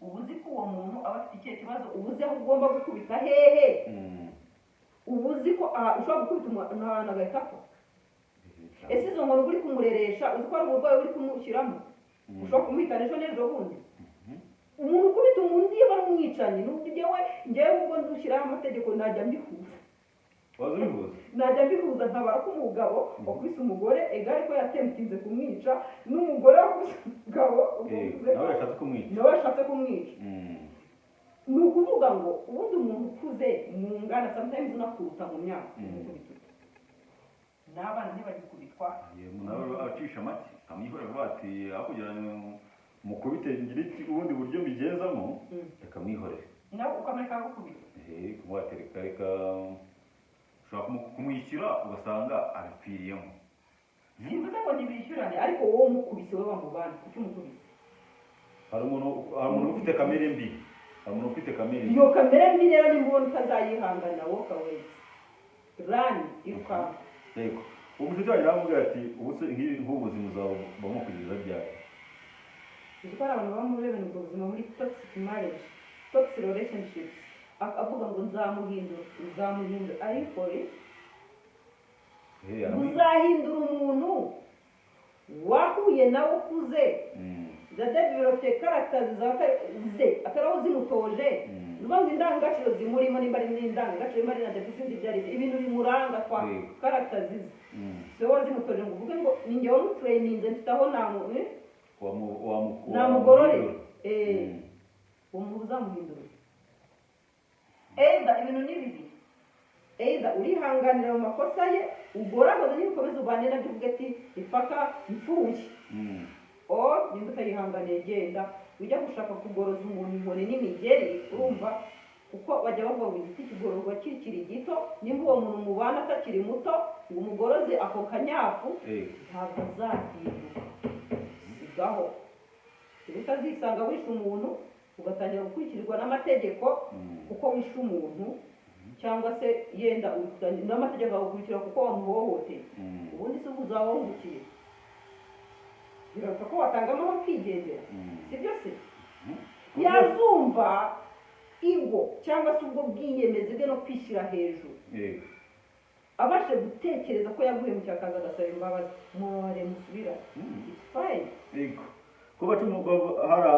uba uzi ko uwo muntu aba afite ikihe kibazo? Uba uzi aho ugomba gukubita hehe? Uba uzi ko aha ushobora gukubita umuntu ahantu agahita apfa. Ese izo nkoni uri kumureresha, uzi ko ari uburwayi uri kumushyiramo ushobora kumuhitana ejo n'ejo bundi? Umuntu ukubita umuntu iyo aba ari umwicanyi. N'ubwo njyewe ubwo ndushyiraho amategeko, najya mbihuza. Waza ubihuza. Najya mbihuza, nkabara ko umugabo wakubise umugore egare ko yatemtinze kumwica, n'umugore wakubise umugabo ubwo bivuze ko nawe yashatse kumwica. Nawe yashatse kumwica. Ni ukuvuga ngo ubundi umuntu ukuze mungana, sometimes unakuruta mu myaka, umukubita ute? N'abana ntibagikubitwa. Umuntu nawe acisha make amwihorera, avuga ati aho kugira ngo mukubite ngire iki ubundi buryo mbigenzamo, reka mwihorere. Nawe ukamureka agukubita. Kumuha ati reka reka, ushobora kumwishyura ugasanga abipfiriyemo. Simvuze ngo ntibishyurane, ariko wowe umukubise, wowe wamubana, kuki umukubise? Hari umuntu ufite kamere mbi, hari umuntu ufite kamere mbi. Iyo kamere mbi rero, nimba ubona utazayihangana, walk away, run, irukanka. Yego, uwo mushuti wanjye aramubwira ati ubu se nk'ubu buzima uzabamo kugeza ryari? Uzi ko hari abantu baba muri bene ubwo buzima, muri toxic marriage, toxic relationships, avuga ngo nzamuhindura, uzamuhindura, ariko uzahindura umuntu wahuye nawe ukuze, zadevelope characters ze atari aho zimutoje. Ni ukuvuga ngo indangagaciro zimurimo, nimba ari n'indangagaciro, nimba ari na deficit, ibyo ari byo, ibintu bimuranga kwa characters ze, si wowe wazimutoje ngo uvuge ngo ni njye wamutrayininze, mfite aho namugorore. Uwo muntu uzamuhindura, either ibintu ni bibiri: either urihanganira mu makosa ye, ugoragoze n'ibikomeza ubane nabyo, uvuge ati ipaka mpfuye, or nimba utayihanganiye, genda. Ujya gushaka kugoroza umuntu inkoni n'imigeri, urumva, kuko bajya bavuga ngo igiti kigororwa kikiri gito. Nimba uwo muntu mubana atakiri muto ngo umugoroze ako kanyafu, ntabwo azahinduka, sigaho. Utazisanga wishe umuntu, ugatangira gukurikirirwa n'amategeko kuko wishe umuntu, cyangwa se yenda n'amategeko akagukurikira kuko wamuhohoteye. Ubundi se ubwo uzaba wungukiye? Biraruta ko watanga amahoro ukigendera. Sibyo se? Yazumva ego cyangwa se ubwo bwiyemezi bwe no kwishyira hejuru, abashe gutekereza ko yaguhemukiye, akaza agasaba imbabazi, mubabare, musubirane. It's fine. Yego, kuba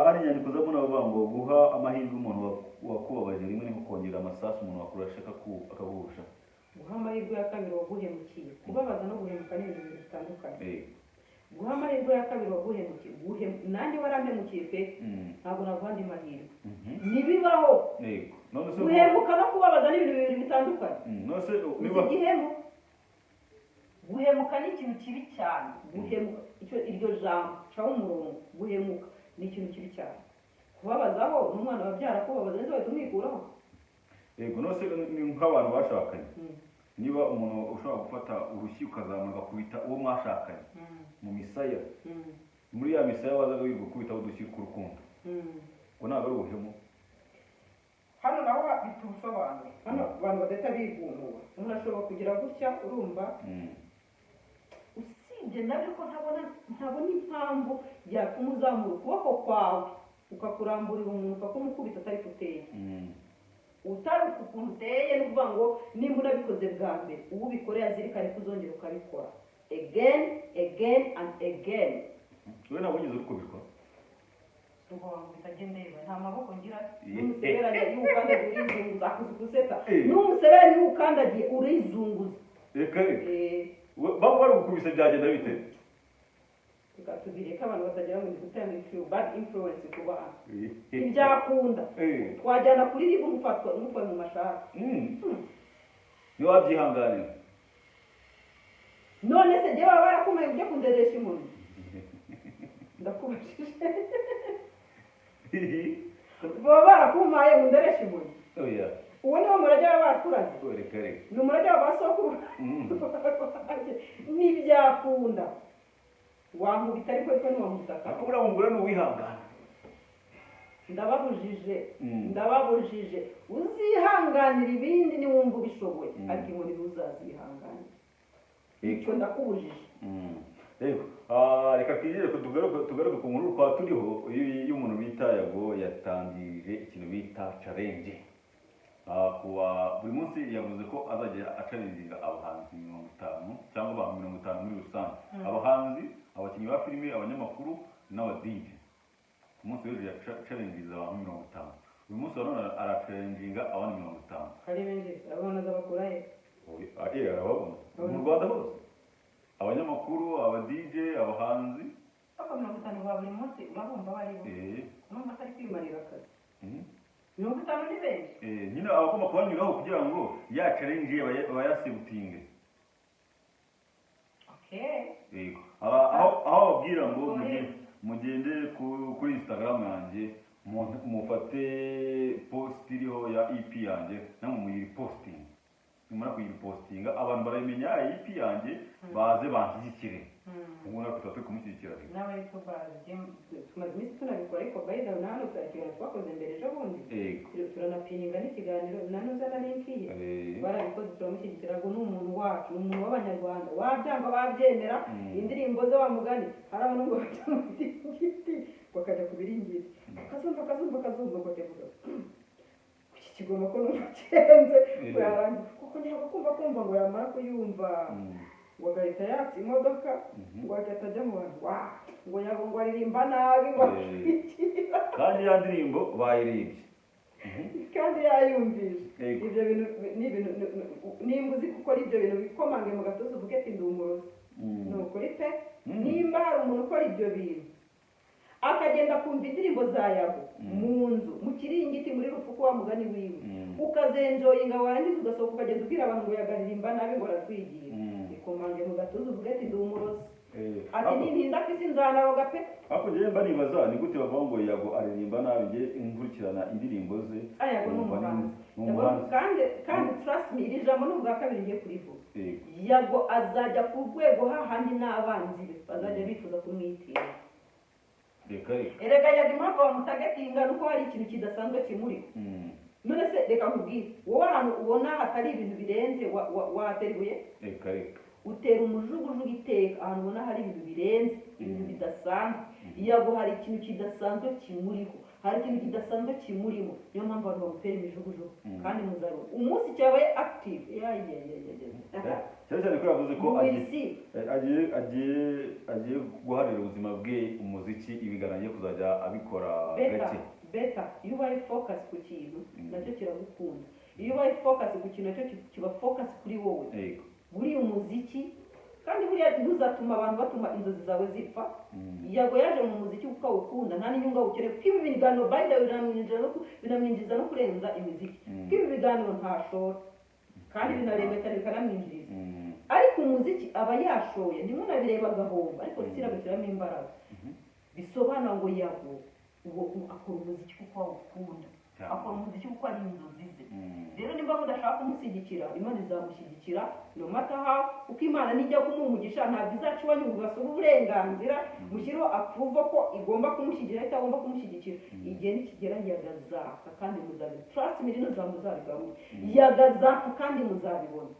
hari inyandiko zabona bavuga ngo guha amahirwe umuntu wakubabaje rimwe ni nko kongera amasasu umuntu wakurashe akaguhusha. Guha amahirwe ya kabiri waguhemukiye, kubabaza no guhemuka ni ibintu bibiri bitandukanye. Guha amahirwe ya kabiri waguhemukiye, nanjye warampemukiye pe, ntabwo naguha andi mahirwe, ntibibaho. Yego, none se Guhemuka no kubabaza ni ibintu bibiri bitandukanye. None se Uzi niba igihemu? Guhemuka ni ikintu kibi cyane. Guhemuka, icyo iryo jambo caho umurongo, guhemuka ni ikintu kibi cyane. Kubabazaho n'umwana wabyara kubabaza neza, wahita umwikuraho. Yego, none se ni nk'abantu bashakanye, niba umuntu ushobora gufata urushyi ukazamura ugakubita uwo mwashakanye mu misaya, muri ya misaya wazaga wiga gukubitaho udushyi tw'urukundo, ngo ntabwo ari ubuhemu? Hano naho bita ubusobanuro. Hano abantu badahita bigumura, umuntu ashobora kugira gutya, urumva, usibye nabyo ko ntabona impamvu yatuma uzamura ukuboko kwawe ukakuramburira umuntu, ukakumukubita atari kuteye, utari uku ukuntu uteye. Ni ukuvuga ngo nimba unabikoze bwa mbere, uwo ubikoreye azirikane ko uzongera ukabikora again, again and again. Wowe ntabwo wigeze urukubitwa? Rwangwita, agenda ndeba, nta maboko ngira. N'umuseberanya iyo ukandagira urizunguza. uzakuza ugusetsa n'umusebere niba ukandagiye urizunguza. Reka baba barugukubise byagenda bite? Reka tubireke abantu batagira ngo ni gutanga bad influence ku bana. Ntibyakunda. Twajyana kuri ribu ngutwaye mu mashati. Ntiwabyihanganira. None se jye baba barakumaye ujya kunderesha inkoni? Ndakubajije. Baba barakumaye ngo ndereshe inkoni? Oya. Uwo niwo murage baba barakuraze. Reka reka. Ni umurage wa ba sokuru. Ntibyakunda. Wankubita ariko ntiwankubita kabiri. Ariko buriya mugore ni uwihangana. Ndababujije. Ndababujije. Uzihanganira ibindi niwumva ubishoboye. Ariko inkoni ntuzazihanganira. Icyo ndakubujije. Yego. Reka twigire tugaruke ku nkuru twa turiho y'umuntu bita Yago yatangije ikintu bita challenge. Kuwa buri munsi yavuze ko azajya acalenginga abahanzi 50 cyangwa abantu 50 muri rusange. Abahanzi, abakinnyi ba filime, abanyamakuru n'aba DJ. Ku munsi w'ejo yacalenginze abantu 50. Uyu munsi wa none aracalenginga abantu 50. Hari benshi abana z'abakora he? Arababona. Mu Rwanda hose. Abanyamakuru, aba DJ, abahanzi. Papa 50 ba buri munsi urabumva bari bo. Urumva atari kwimarira akazi. 50 ni benshi. Nyine abagomba kubanyuraho kugira ngo ya challenge bayasebutinge. Okay. Yego. Aho babwira ngo mugende kuri Instagram yanjye mufate post iriho ya EP yanjye namwe muyiposting. Nimara kuyipostinga abantu barayimenya EP yanjye baze banshyigikire. Ubu natwe tuba turi kumushyigikira. N'abayitubazi tumaze iminsi tunabikora ariko by the way na hano ikiganiro twakoze mbere ejo bundi turanapininga n'ikiganiro nanuza na link ye barabikoze turamushyigikira ngo ni umuntu wacu, ni umuntu w'abanyarwanda wabyanga wabyemera indirimbo ze wa mugani hari abantu ngo bajya mu biringiti bakajya ku biringiti akazumva akazumva akazumva ngo akavuga iki kigoma ko numva kirenze ngo yarangiza kuko ntabwo kumva ngo yamara kuyumva ngo agahita yatsa imodoka ngo agahita ajya mu bantu ngo yago ngo aririmba nabi ngo akikira kandi ya ndirimbo bayirebye kandi yayumvise. Ibyo bintu ni ibintu nimba uzi gukora ibyo bintu bikomange mu gatuza uvuge ati ndi umurozi. Ni ukuri pe. Nimba hari umuntu ukora ibyo bintu akagenda kumva indirimbo za Yago mu nzu mu kiringiti muri rufuku wa mugani wiwe ukazenjoyinga warangiza ugasohoka ukagenda ubwira abantu ngo yagaririmba nabi ngo aratwigira ikomange mu gatuza uvuge ati ndi umurozi. Ati nintinda ku isi nzanaroga pe. Ariko njyewe mba nibaza ni gute bavuga ngo Yago aririmba nabi, njye nkurikirana indirimbo ze. Yago ni umuhanzi kandi trust me iri jambo ni ubwa kabiri ngiye kurivuga. Yago azajya ku rwego hahandi n'abanzi be bazajya bifuza kumwitira. Reka reka. Erega Yago impamvu bamutagatinga nuko hari ikintu kidasanzwe kimuriho. None se reka nkubwire wowe ahantu ubona hatari ibintu birenze watera ibuye? Reka reka. Utera umujugujugu iteka ahantu ubona hari ibintu birenze, ibintu bidasanzwe. Yago hari ikintu kidasanzwe kimuriho, hari ikintu kidasanzwe kimurimo, niyo mpamvu abantu bamutera imijugujugu kandi muzarura umunsi cyabaye active. Cyane cyane ko yavuze ko agiye guharira ubuzima bwe umuziki, ibiganiro kuzajya abikora gake. Beta iyo ubaye focus ku kintu nacyo kiragukunda, iyo ubaye focus ku kintu nacyo kiba focus kuri wowe. Buriya umuziki kandi buriya ntuzatuma abantu batuma inzozi zawe zipfa. Yago yaje mu muziki kuko awukunda nta n'inyungu awukeneye, kuko ibi biganiro by the way binamwinjiza no kurenza imiziki, kuko ibi biganiro ntashora kandi binarenga cyane bikanamwinjiriza. Ariko umuziki aba yashoye ntimunabireba agahomba, ariko siragashyiramo imbaraga. Bisobanura ngo Yago uwo akora umuziki kuko awukunda, akora umuziki kuko ari inzozi ze. Rero nimba mudashaka kumushyigikira Imana izamushyigikira no matter how, kuko Imana nijya kumuha ntabwo izaca iwanyu ngo ibasaba uburenganzira mushyireho approve ko igomba kumushyigikira cyangwa agomba kumushyigikira. Igihe nikigera yagazaka kandi muzabibona, trust me rino zamuzabigamo yagazaka kandi muzabibona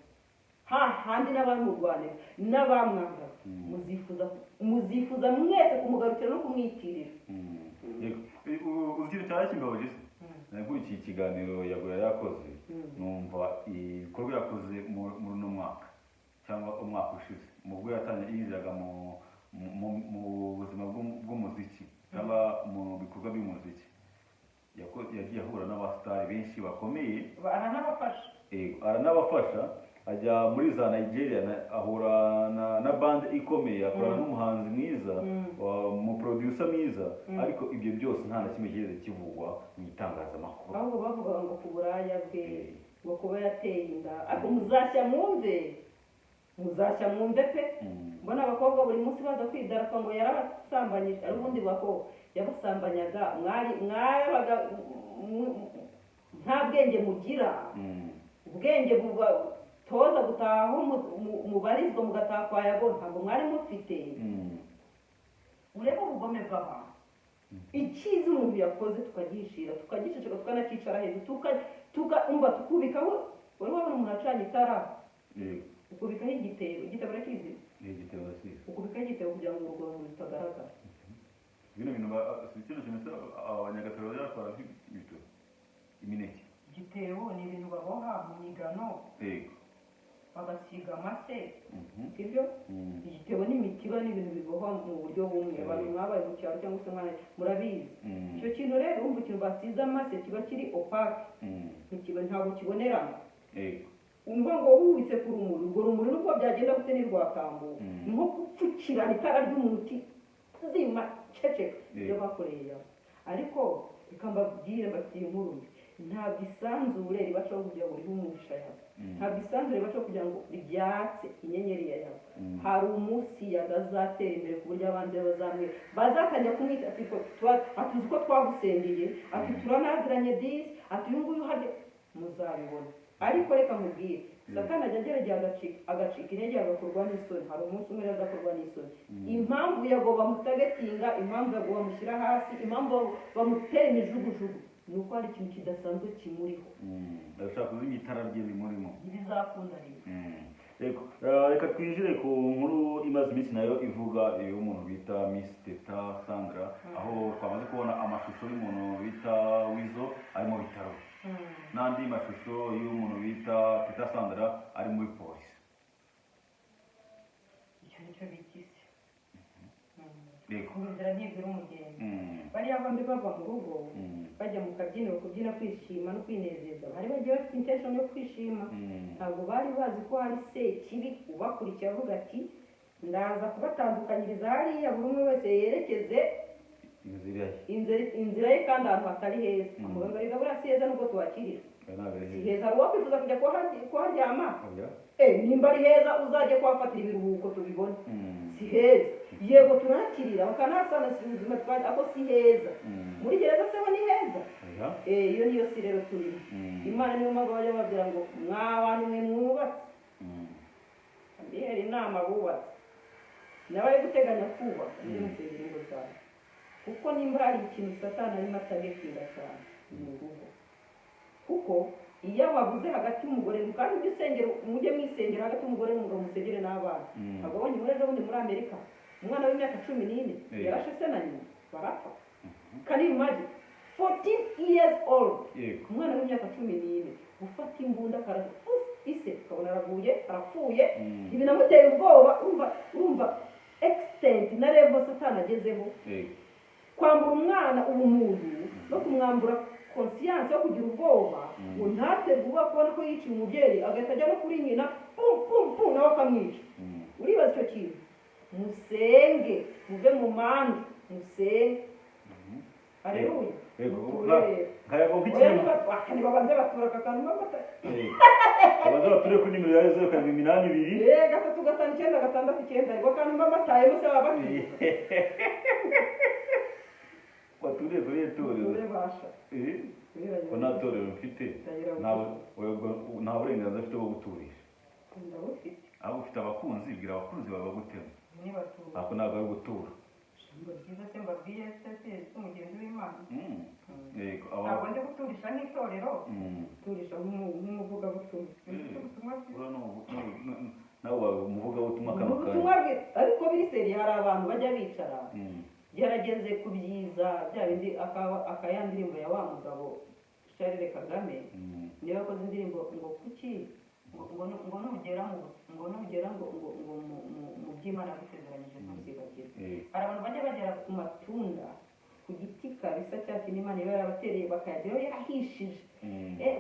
hahandi n'abamurwanira n'abamwanga muzifuza mwese kumugarukira no kumwitirira. Uzi cyane kimbabaje se nakurikiye ikiganiro Yago yakoze numva ibikorwa yakoze muri uno mwaka cyangwa umwaka ushize mu bwo yatangiye yinjiraga mu buzima bw'umuziki cyangwa mu bikorwa by'umuziki. Yagiye ahura n'abasitari benshi bakomeye. Aranabafasha. Yego, aranabafasha, ajya muri za Nigeria, ahura na band ikomeye, akorana n'umuhanzi mwiza, mu producer mwiza, ariko ibyo byose nta na kimwe kigeze kivugwa mu itangazamakuru. Ahubwo bavugaga ngo ku buraya bwe, ngo kuba yateye inda. Ariko muzashya mwumve, muzashya mwumve pe. Mbona abakobwa buri munsi baza kwidarapa ngo yarabasambanyije, ari ubundi bako yabasambanyaga. Mwari mwabaga nta bwenge mugira. Ubwenge bubatoza gutaha aho mubarizwa, mugataha kwa Yago, ntabwo mwari mufite. Urebe ubugome bw'abantu. Icyiza umuntu yakoze tukagishira, tukagiceceka, tukanakicara hejuru, umva, tukubikaho. Wari wabona umuntu acanye itara? Yego. Ukubikaho igitebo. Igitebo urakizi? Ni igitebo cyiza. Ukubikaho igitebo kugira ngo urwo rumuri rutagaragara. Bino bintu si kino kintu se Abanyagatare bajya batwara nk'ibitoki, imineke? Igitebo ni ibintu baboha mu migano, bagasiga amase, sibyo? Igitebo n'imitiba ni ibintu bibohwa mu buryo bumwe. Abantu mwabaye mu cyaro cyangwa se mwana murabizi. Icyo kintu rero, urumva, ikintu basize amase kiba kiri opaque. Ntikiba, ntabwo kibonerana. Umva ngo wubitse ku rumuri, urwo rumuri nubwo byagenda gute ntirwatambuka. Ni nko gupfukirana itara ry'umuntu uti zima, ceceka. Ibyo bakoreye yawe. Ariko reka mbabwire, mbafitiye inkuru mbi. Ntabwo isanzure ribacaho kugira ngo rihe umugisha yawe. Ntabwo isanzure ribacaho kugira ngo ryatse inyenyeri ya yawe. Hari umunsi yagazatera imbere ku buryo abanzi be bazamwe bazatangira kumwita ati ko ati uzi ko twagusengeye, ati turanaziranye disi, ati uyu nguyu harya muzabibona. Ariko reka nkubwire, Satani ajya agerageza agacika intege, agakorwa n'isoni. Hari umunsi umwe rero azakorwa n'isoni. Impamvu Yago bamutargetinga, impamvu Yago bamushyira hasi, impamvu bamutera imijugujugu, ni uko hari ikintu kidasanzwe kimuriho. Ndashaka kuzimya itara rye rimurimo. Ntibizakunda rero. Yego. Reka twinjire ku nkuru imaze iminsi nayo ivuga y'umuntu bita Miss Teta Sandra, aho twamaze kubona amashusho y'umuntu bita Wizo ari mu bitaro, n'andi mashusho y'umuntu bita Teta Sandra ari muri polisi. Icyo nicyo bita isi. Yego. Ngo inzira ntibwira umugenzi. Bariya bombi bava mu rugo, bajya mu kabyiniro kubyina, kwishima no kwinezeza, bari bagiye bafite intention yo kwishima. Ntabwo bari bazi ko hari sekibi ubakurikiye avuga ati ndaza kubatandukanyiriza hariya, buri umwe wese yerekeze inzira ye. Inzira ye, kandi ahantu hatari heza. Amuganga rega buriya si heza nubwo tuhakirira. Aya ntabwo ari Si heza. heza. Hari uwakwifuza kujya kuharyama? Oya. Nimba ari heza uzajye kuhafatira ibiruhuko tubibone. Si heza. Yego turakirira bakanahasana, si ubuzima twajya, ako si heza. Muri gereza se ho ni heza? Oya. Iyo niyo si rero turimo. Imana niyo mpamvu bajya babwira ngo mwa bantu mwe mwubatse, mbihera inama bubatse n'abari guteganya kubaka, mujye musengera ingo zawe, kuko nimba hari ikintu Satani arimo atargetinga cyane ni urugo. Kuko iyo wabuze hagati y'umugore, kandi ujye usengera, mujye mwisengera hagati y'umugore n'umugabo, musengere n'abana. Ntabwo wabonye muri ejo bundi muri Amerika umwana w'imyaka 14 yarashe se na nyina barapfa? Can you imagine, 14 years old? Umwana w'imyaka 14 gufata imbunda akarasa ise, ukabona araguye arapfuye. Ntibinamuteye ubwoba. Urumva extent na level Satani agezeho, kwambura umwana ubumuntu no kumwambura conscience yo kugira ubwoba, ngo ntaterwe ubwoba kubona ko yiciye umubyeyi, agahita ajya no kuri nyina, pum pum pum, nawe akamwica. Uribaza icyo kintu? Musenge, muve mu manza, musenge. Aleluya. Yego. Muture. Nkayago Oya, nk'ikintu. Nibabanze batura aka kantu bafata. Babanza bature kuri nimero ya 0782 359 669. Ariko kandi mba batayemo se baba bakibuka? Baturiye kuri iri torero. Bature basha. Ko nta torero mfite, nta burenganzira mfite bwo guturisha. Ndabufite. Ahubwo ufite abakunzi, bwira abakunzi bawe bagutema. Nibatura. Ako ntabwo ari gutura. Ijambo ryiza se mbabwiye se si umugenzi w'Imana? Yego. Ntabwo ndi guturisha nk'itorero. Guturisha nk'umuvugabutumwa. Ubutumwa bwiza. Uriya nawe waba umuvugabutumwa kano kanya. Ubutumwa bwiza, ariko biri sérieux. Hari abantu bajya bicara, yarageze ku byiza bya bindi, aka ya ndirimbo ya wa mugabo Charles Kagame. Niba yakoze indirimbo ngo kuki ngo nugera mu ngo nugera ngo mu by'Imana yagusezeranyije ntuzibagirwe. Hari abantu bajya bagera ku matunda. Ku giti kabisa cya kintu Imana iba yarabatereye, bakayageraho yarahishije.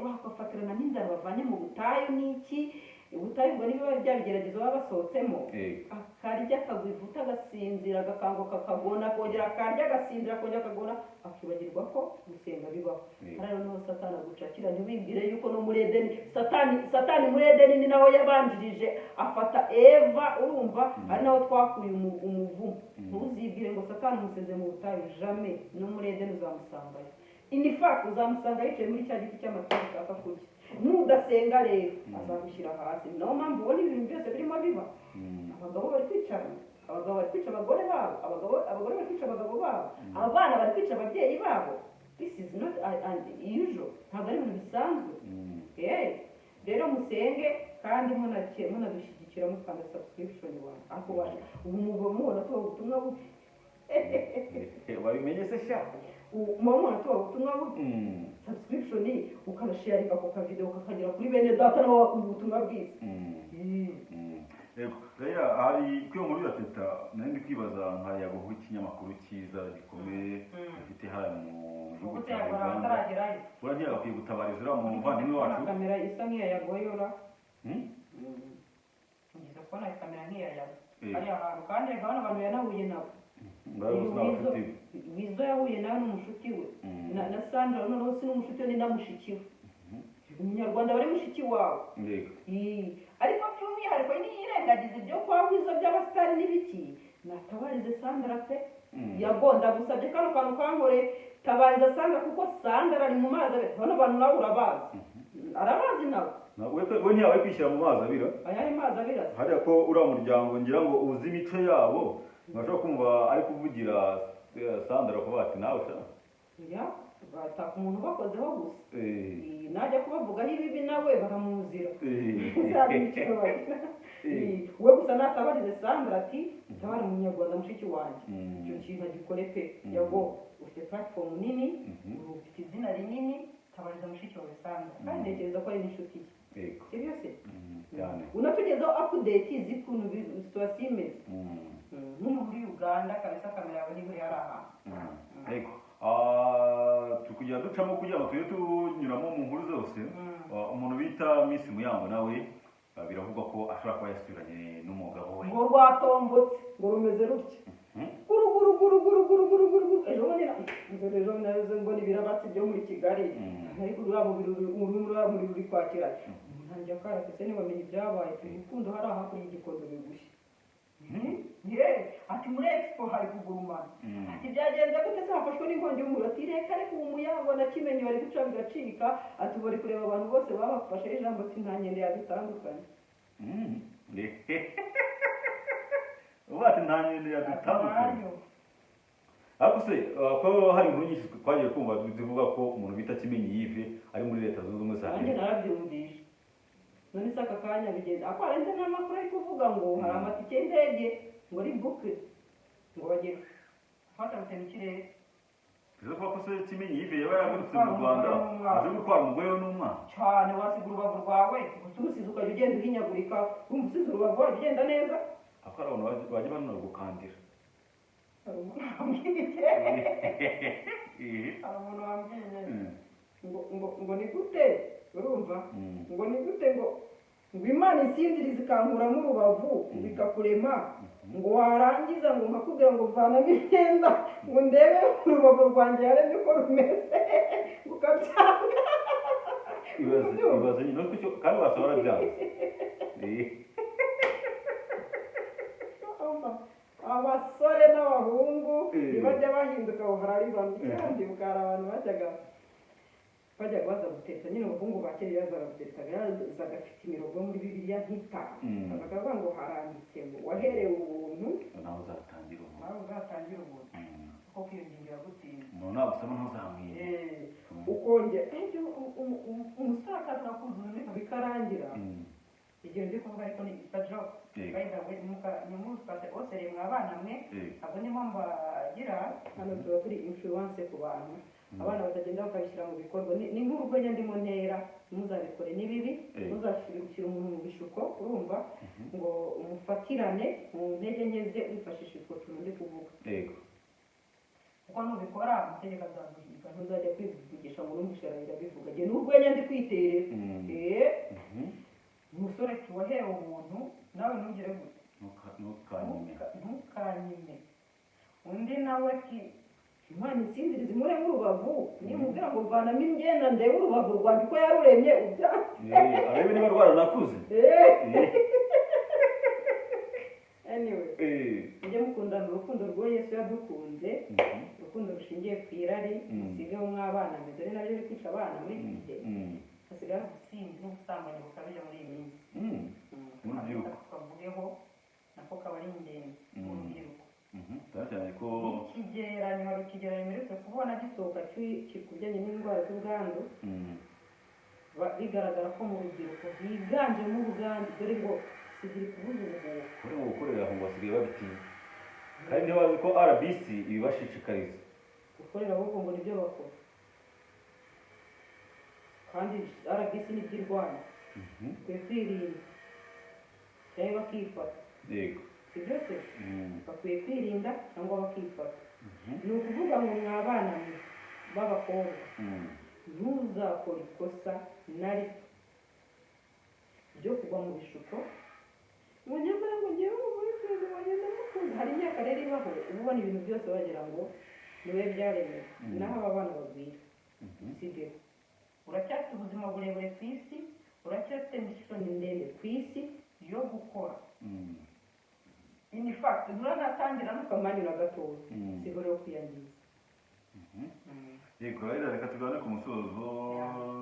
Bakafatirana n'inzara bavanye mu butayu n'iki, ubutayu ubwo niba bya bigeragezo baba basohotsemo. Akarya, akagwa ivuta, agasinzira, agakanguka, akagona, akongera akarya, agasinzira, akongera akagona, akibagirwa ko gusenga bibaho. Hariya noneho Satani agucakira. Ntiwibwire yuko no muri Edeni, Satani muri Edeni ni naho yabanjirije afata Eva, urumva? Ari naho twakuye umuvumo. Ntuzibwire ngo Satani umuseze mu butayu, jamais. No muri Edeni uzamusangayo. In fact, uzamusanga yicaye muri cya giti cy'amatunda ushaka kurya. Nudasenga rero, azagushyira hasi. Ni nayo mpamvu ubona ibintu byose birimo biba. Abagabo bari kwicarana, abagabo bari kwica abagore babo, abagore bari kwica abagabo babo, abana bari kwica ababyeyi babo. This is not unusual, ntabwo ari ibintu bisanzwe. Rero musenge kandi munadushyigikira, mukanda subscription wawe ako waje ubu muba mubona tuba ubutumwa bubi. Wabimenye se sha? Muba mubona tuba ubutumwa bubi. Subscription, ukanasharinga ako kavideo kakagera kuri bene data, nabo bakumva ubutumwa bwiza. Yego, rero hari kuri iyo nkuru ya Teta, nari ndi kwibaza nka Yago, ikinyamakuru cyiza gikomeye gifite hariya mu gihugu Ubwo cya Yago Uganda, ataragerayo. Buriya ntiyagakwiye gutabariza uriya muvandimwe wacu? Kamera isa nk'iya Yagoyora. Hmm? Ngize kubona kamera nk'iya Yago hariya hantu, kandi reka bano bantu yanahuye nabo. Ngaho bose ni abashuti be. Wizo yahuye nawe n'umushuti we na Sandra. Noneho si n'umushuti we, ni na mushiki we. Umunyarwanda bari mushiki wawe. Ariko by'umwihariko niyirengagiza ibyo kwa Wizo by'abasitari n'ibiki, natabarize Sandra pe. Yago, ndagusabye, kano kantu kankore, tabariza Sandra, kuko Sandra ari mu mazi abira. Bano bantu nawe urabazi, arabazi nawe. We ntiyabaye kwishyira mu mazi abira. Aya mazi abira se? Hariya ko uriya muryango ngira ngo uzi imico yabo, ntibashobora kumva ari kuvugira Sandra kuvuga ati nawe sha. Ya, bataka umuntu ubakozeho gusa. Najya kubavugaho ibibi nawe baramuzira. Zaba imikino bagira. We gusa natabarize Sandra ati tabara umunyarwanda mushiki wanjye. Icyo kintu agikore pe. Yago, ufite platform nini, ufite izina rinini, tabariza mushiki wawe Sandra, kandi ntekereza ko ari n'inshuti ye. Sibyo se? Cyane. Unatugezaho update z'ukuntu situation imeze. Nk'umuntu uri Uganda kabisa, kamera yawe niba uri hari ahantu. Yego. Turi kugenda ducamo kugira ngo tujye tunyuramo mu nkuru zose. Umuntu bita Miss Muyango nawe, biravugwa ko ashobora kuba yasubiranye n'umugabo we. Ngo rwatombotse, ngo rumeze rutya. Guru guru guru guru guru guru guru guru. Ejo bundi ejo bundi nazo mbona ibirabatsi byo muri Kigali, ariko uriya mubiri uriya muriro uri kwakira ntangira karafise, ntibamenye ibyabaye. Urukundo hari hakurya y'Igikondo bigushye. Ye, ati muri expo hari kugurumana. Ati byagenze gute se, hafashwe n'inkongi y'umuriro? Ati reka reka, ubu Muyango na Kimenyi bari guca bigacika. Ati bari kureba abantu bose babafashe ijambo, ati nta nkende yadutandukanye. Ubu ati nta nkende yadutandukanye. Ariko se, ko hari inkuru nyinshi twagiye kumva zivuga ko umuntu bita Kimenyi Yves ari muri Leta Zunze Ubumwe za Nanjye Amerika? Narabyumvishe. None se aka kanya bigenda ako harenze n'amakuru ari kuvuga ngo hari amatike y'indege ngo ari buke, ngo bagiye gufata rutema ikirere. Bivuze ko se Kimenyi Yves yaba yaragarutse mu Rwanda aje gutwara umugore we n'umwana? Cyane, wasiga urubavu rwawe gusa, urusize ukajya ugenda uhinyagurika, wumva usize urubavu wajya ugenda neza. Ariko hari abantu bajya bananira gukandira. Hari umuntu wambwiye, hari umuntu wambwiye ngo ni gute, urumva? Ngo ni gute ngo Imana isinziriza ikankuramo urubavu, bikakurema, ngo warangiza ngo nkakubwira ngo vanamo imyenda ngo ndebe urubavu rwanjye yaremye uko rumeze, ngo ukabyanga. Ibaze, ibaze nyine nuko icyo kandi wasaba warabyanze. Abasore n'abahungu ntibajya bahinduka, bahora ari bamwe. Kandi hari abantu bajyaga baza guteta nyine, abahungu ba kera yazaga gutereta, yazaga afite imirongo yo muri Bibiliya nk'itanu. Bakavuga ngo haranditse ngo waherewe ubuntu nawe uzatangira ubu. Nawe uzatangira ubuntu, kuko kwiyongera gutsinda. Umuntu nagusaba ntuzamwire. Ukongera ibyo umusore akaza akuzuza bikarangira. Igihe ndi kuvuga ariko ni it's a joke. By the way, ntimufate osere mwa bana mwe. Ntabwo ndimo mbagira hano, tuba turi influence ku bantu, abana batagenda bakabishyira mu bikorwa. Ni nk'urwenya ndimo ntera, ntimuzabikore, ni bibi. Ntuzashyire umuntu mu bishuko, urumva, ngo umufatirane mu ntege nke ze wifashisha utwo tuntu ndi kuvuga. Kuko nubikora amategeko azaguhiga, ntuzajya kwivugisha ngo numvishe Raila bivuga. Njye n'urwenya ndi kwiterera. Umusore ati wahewe ubuntu, nawe ntugire gute? Ntukanyime. Ntukanyime. Undi nawe ati Imana insinzirize imuremo urubavu, nimubwira ngo vanamo imyenda ndebe urubavu rwanjye uko yaruremye ubya. Arebe niba rwaranakuze. Anyway, mujye mukundana urukundo rwo Yesu yadukunze, urukundo rushingiye ku irari. Musigeho mw'abana mwe, dore nabyo biri kwica abana muri iki gihe. Hasigaye hari ubusinzi n'ubusambanyi bukabije muri iyi minsi. Mu rubyiruko. Tukavugeho nako kaba ari ingenzi mu rubyiruko. Cyane cyane ko Ikigereranyo, hari ikigereranyo mperutse kubona gisohoka ku bijyanye n'indwara z'ubwandu. Bigaragara ko mu rubyiruko higanjemo ubwandu, dore ngo sida iri kubuza ubuhuha. Kuri mu gukorera aho ngo basigaye babitinya, kandi ntibazi ko RBC ibibashishikariza. Gukorera ahubwo ngo nibyo bakora, kandi RBC nibyo irwanya. Bakwiye kwirinda cyangwa bakifata. Si byo se? Bakwiye kwirinda cyangwa bakifata. Ni ukuvuga ngo mwabana mwe b'abakobwa, ntuzakore ikosa na rito ryo kugwa mu bishuko ngo nyamara ngo ngewe ngo boyfriend wanjye ndamukunda. Hari imyaka rero ibaho uba ubona ibintu byose wagira ngo niwe byaremewe. Naho aba bana bagwira, usigeho, uracyafite ubuzima burebure ku isi, uracyafite mission ndende ku isi yo gukora. In fact, nturanatangira n'ukamanyu na gatoya. Sigo rero kwiyangiza. Yego rero, reka tugane ku musozo,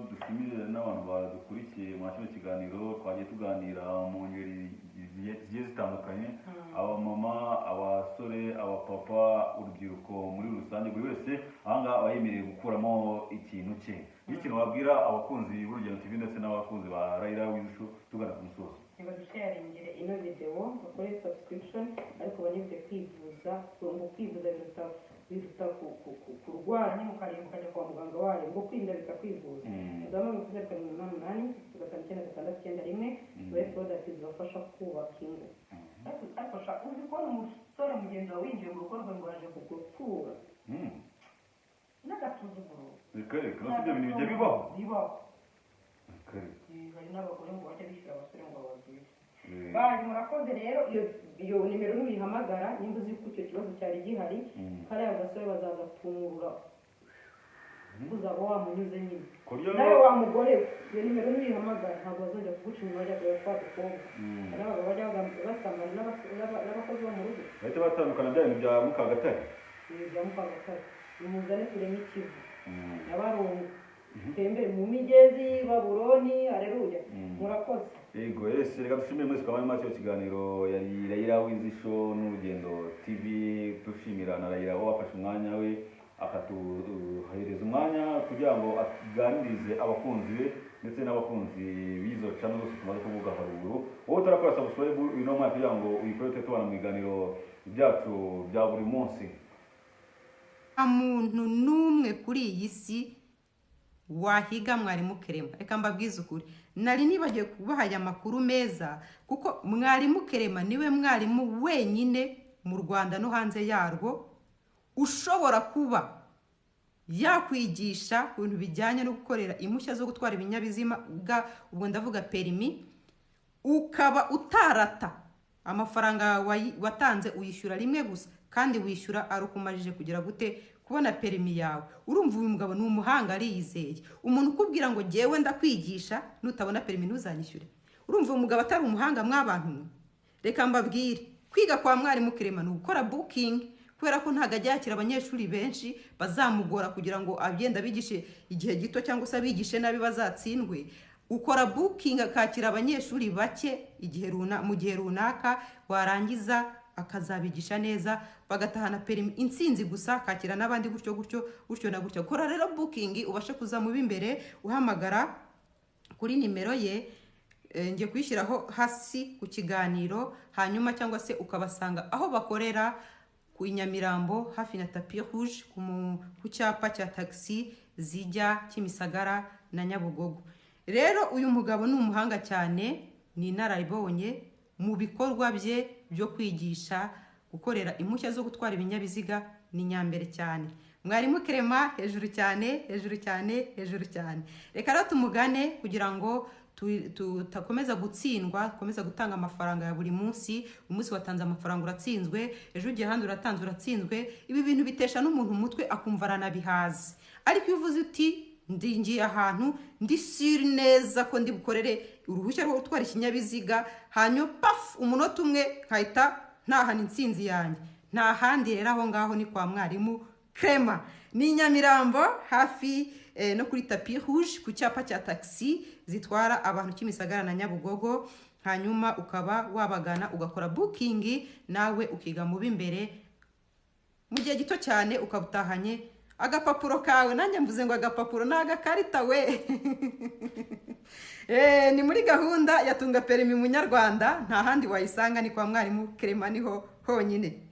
dushimire n'abantu badukurikiye muri kino kiganiro. Twagiye tuganira mu ngeri zigiye zitandukanye: abamama, abasore, abapapa, urubyiruko muri rusange. Buri wese ahangaha aba yemerewe gukuramo ikintu cye. N'ikintu wabwira abakunzi b'Urugendo TV ndetse n'abakunzi ba Raila Wiz Show tugana ku musozo? Ntibadusharingire ino videwo, bakore subscription, ariko banibuke kwivuza, ngo kwivuza biruta kurwara nyine ukaremba ukajya kwa muganga wayo, ngo kwirinda biruta kwivuza. Uzamuye kuri 0788 zeru karindwi umunani umunani 59 691, tubahe product zibafasha kubaka ingo. Ariko sha, uzi kubona umusore mugenzi wawe winjiye mu rugo rwe ngo yaje kugupfura n'agasuzuguro? Reka reka, no si ibyo bintu bijya bibaho? Bibaho. Reka reka. Hari n'abagore ngo bajya bishyura abasore ngo bababwire. Baje, murakoze rero. Iyo nimero nuyihamagara, nimba uzi ko icyo kibazo cyari gihari, kariya gasore bazagatungura, uzaba wamunyuze nyine. Ku buryo Nawe wa mugore we, iyo nimero nuyihamagara ntabwo bazongera kuguca inyuma bajya kureba twa dukobwa. Hari n'abagabo bajya basambana n'abakozi bo mu rugo. Bahita batandukana, bya bintu bya Mukagatare. Ibi bya Mukagatare, nimuzane tureme ikivu, Nyabarongo, tembere mu migezi Babuloni. Aleluya. Murakoze. Yego, yes, reka dushimire mwese twabanye muri kino kiganiro. Yari Raila Wiz Show n'Urugendo TV. Dushimira na Raila wafashe umwanya we, akatuhereza umwanya kugira ngo aganirize abakunzi be ndetse n'abakunzi b'izo channel zose tumaze kuvuga haruguru. Wowe utarakora subscribe, uyu ni umwanya kugira ngo uyikore, tujye tubana mu biganiro byacu bya buri munsi. Nta muntu n'umwe kuri iyi si wahiga mwarimu Kerema. Reka mbabwize ukuri, nari nibagiwe kubaha aya makuru meza, kuko mwarimu Kerema niwe mwarimu wenyine mu Rwanda no hanze yarwo ushobora kuba yakwigisha ku bintu bijyanye no gukorera impushya zo gutwara ibinyabiziga, ubwo ndavuga perimi, ukaba utarata amafaranga watanze, uyishyura rimwe gusa, kandi wishyura ari uko umajije kugira gute? Kubona perimi yawe. Urumva uyu mugabo ni umuhanga, ariyizeye. Umuntu ukubwira ngo jyewe ndakwigisha, nutabona perimi ntuzanyishyure, urumva uyu mugabo atari umuhanga mw'abantu mwe? Reka mbabwire, kwiga kwa mwarimu Kerema ni ugukora booking, kubera ko ntabwo ajya yakira abanyeshuri benshi bazamugora kugira ngo agende abigishe igihe gito cyangwa se abigishe nabi bazatsindwe. Ukora booking, akakira abanyeshuri bake igihe mu gihe runaka, warangiza akazabigisha neza bagatahana perimi, intsinzi gusa, akakira n'abandi gutyo gutyo gutyo na gutyo. Kora rero booking ubashe kuza mu b'imbere, uhamagara kuri nimero ye, ngiye kuyishyiraho hasi ku kiganiro, hanyuma cyangwa se ukabasanga aho bakorera ku i Nyamirambo, hafi na Tapis Rouge, ku cyapa cya taxi zijya Kimisagara na Nyabugogo. Rero uyu mugabo ni umuhanga cyane, ni inararibonye mu bikorwa bye byo kwigisha gukorera impushya zo gutwara ibinyabiziga. ni nyambere cyane. Mwarimu Clement, hejuru cyane, hejuru cyane, hejuru cyane. Reka rero tumugane kugira ngo tutakomeza gutsindwa, dukomeza gutanga amafaranga ya buri munsi. Umunsi watanze amafaranga uratsinzwe, ejo ugiye ahandi uratanze uratsinzwe. Ibi bintu bitesha n'umuntu umutwe, akumva aranabihaze. Ariko iyo uvuze uti ndi ngiye ahantu ndi sure neza ko ndi bukorere uruhushya rwo gutwara ikinyabiziga, hanyuma pafu, umunota umwe nkahita ntahana intsinzi yanjye, nta handi rero aho ngaho ni kwa Mwarimu Clement. Ni i Nyamirambo, hafi no kuri Tapis Rouge, ku cyapa cya taxi zitwara abantu Kimisagara na Nyabugogo. Hanyuma ukaba wabagana ugakora booking, nawe ukiga mu b'imbere mu gihe gito cyane, ukaba utahanye agapapuro kawe. Nanjye mvuze ngo agapapuro ni agakarita we. Ni muri gahunda ya Tunga Perimi Munyarwanda, nta handi wayisanga, ni kwa Mwarimu Clement, niho honyine.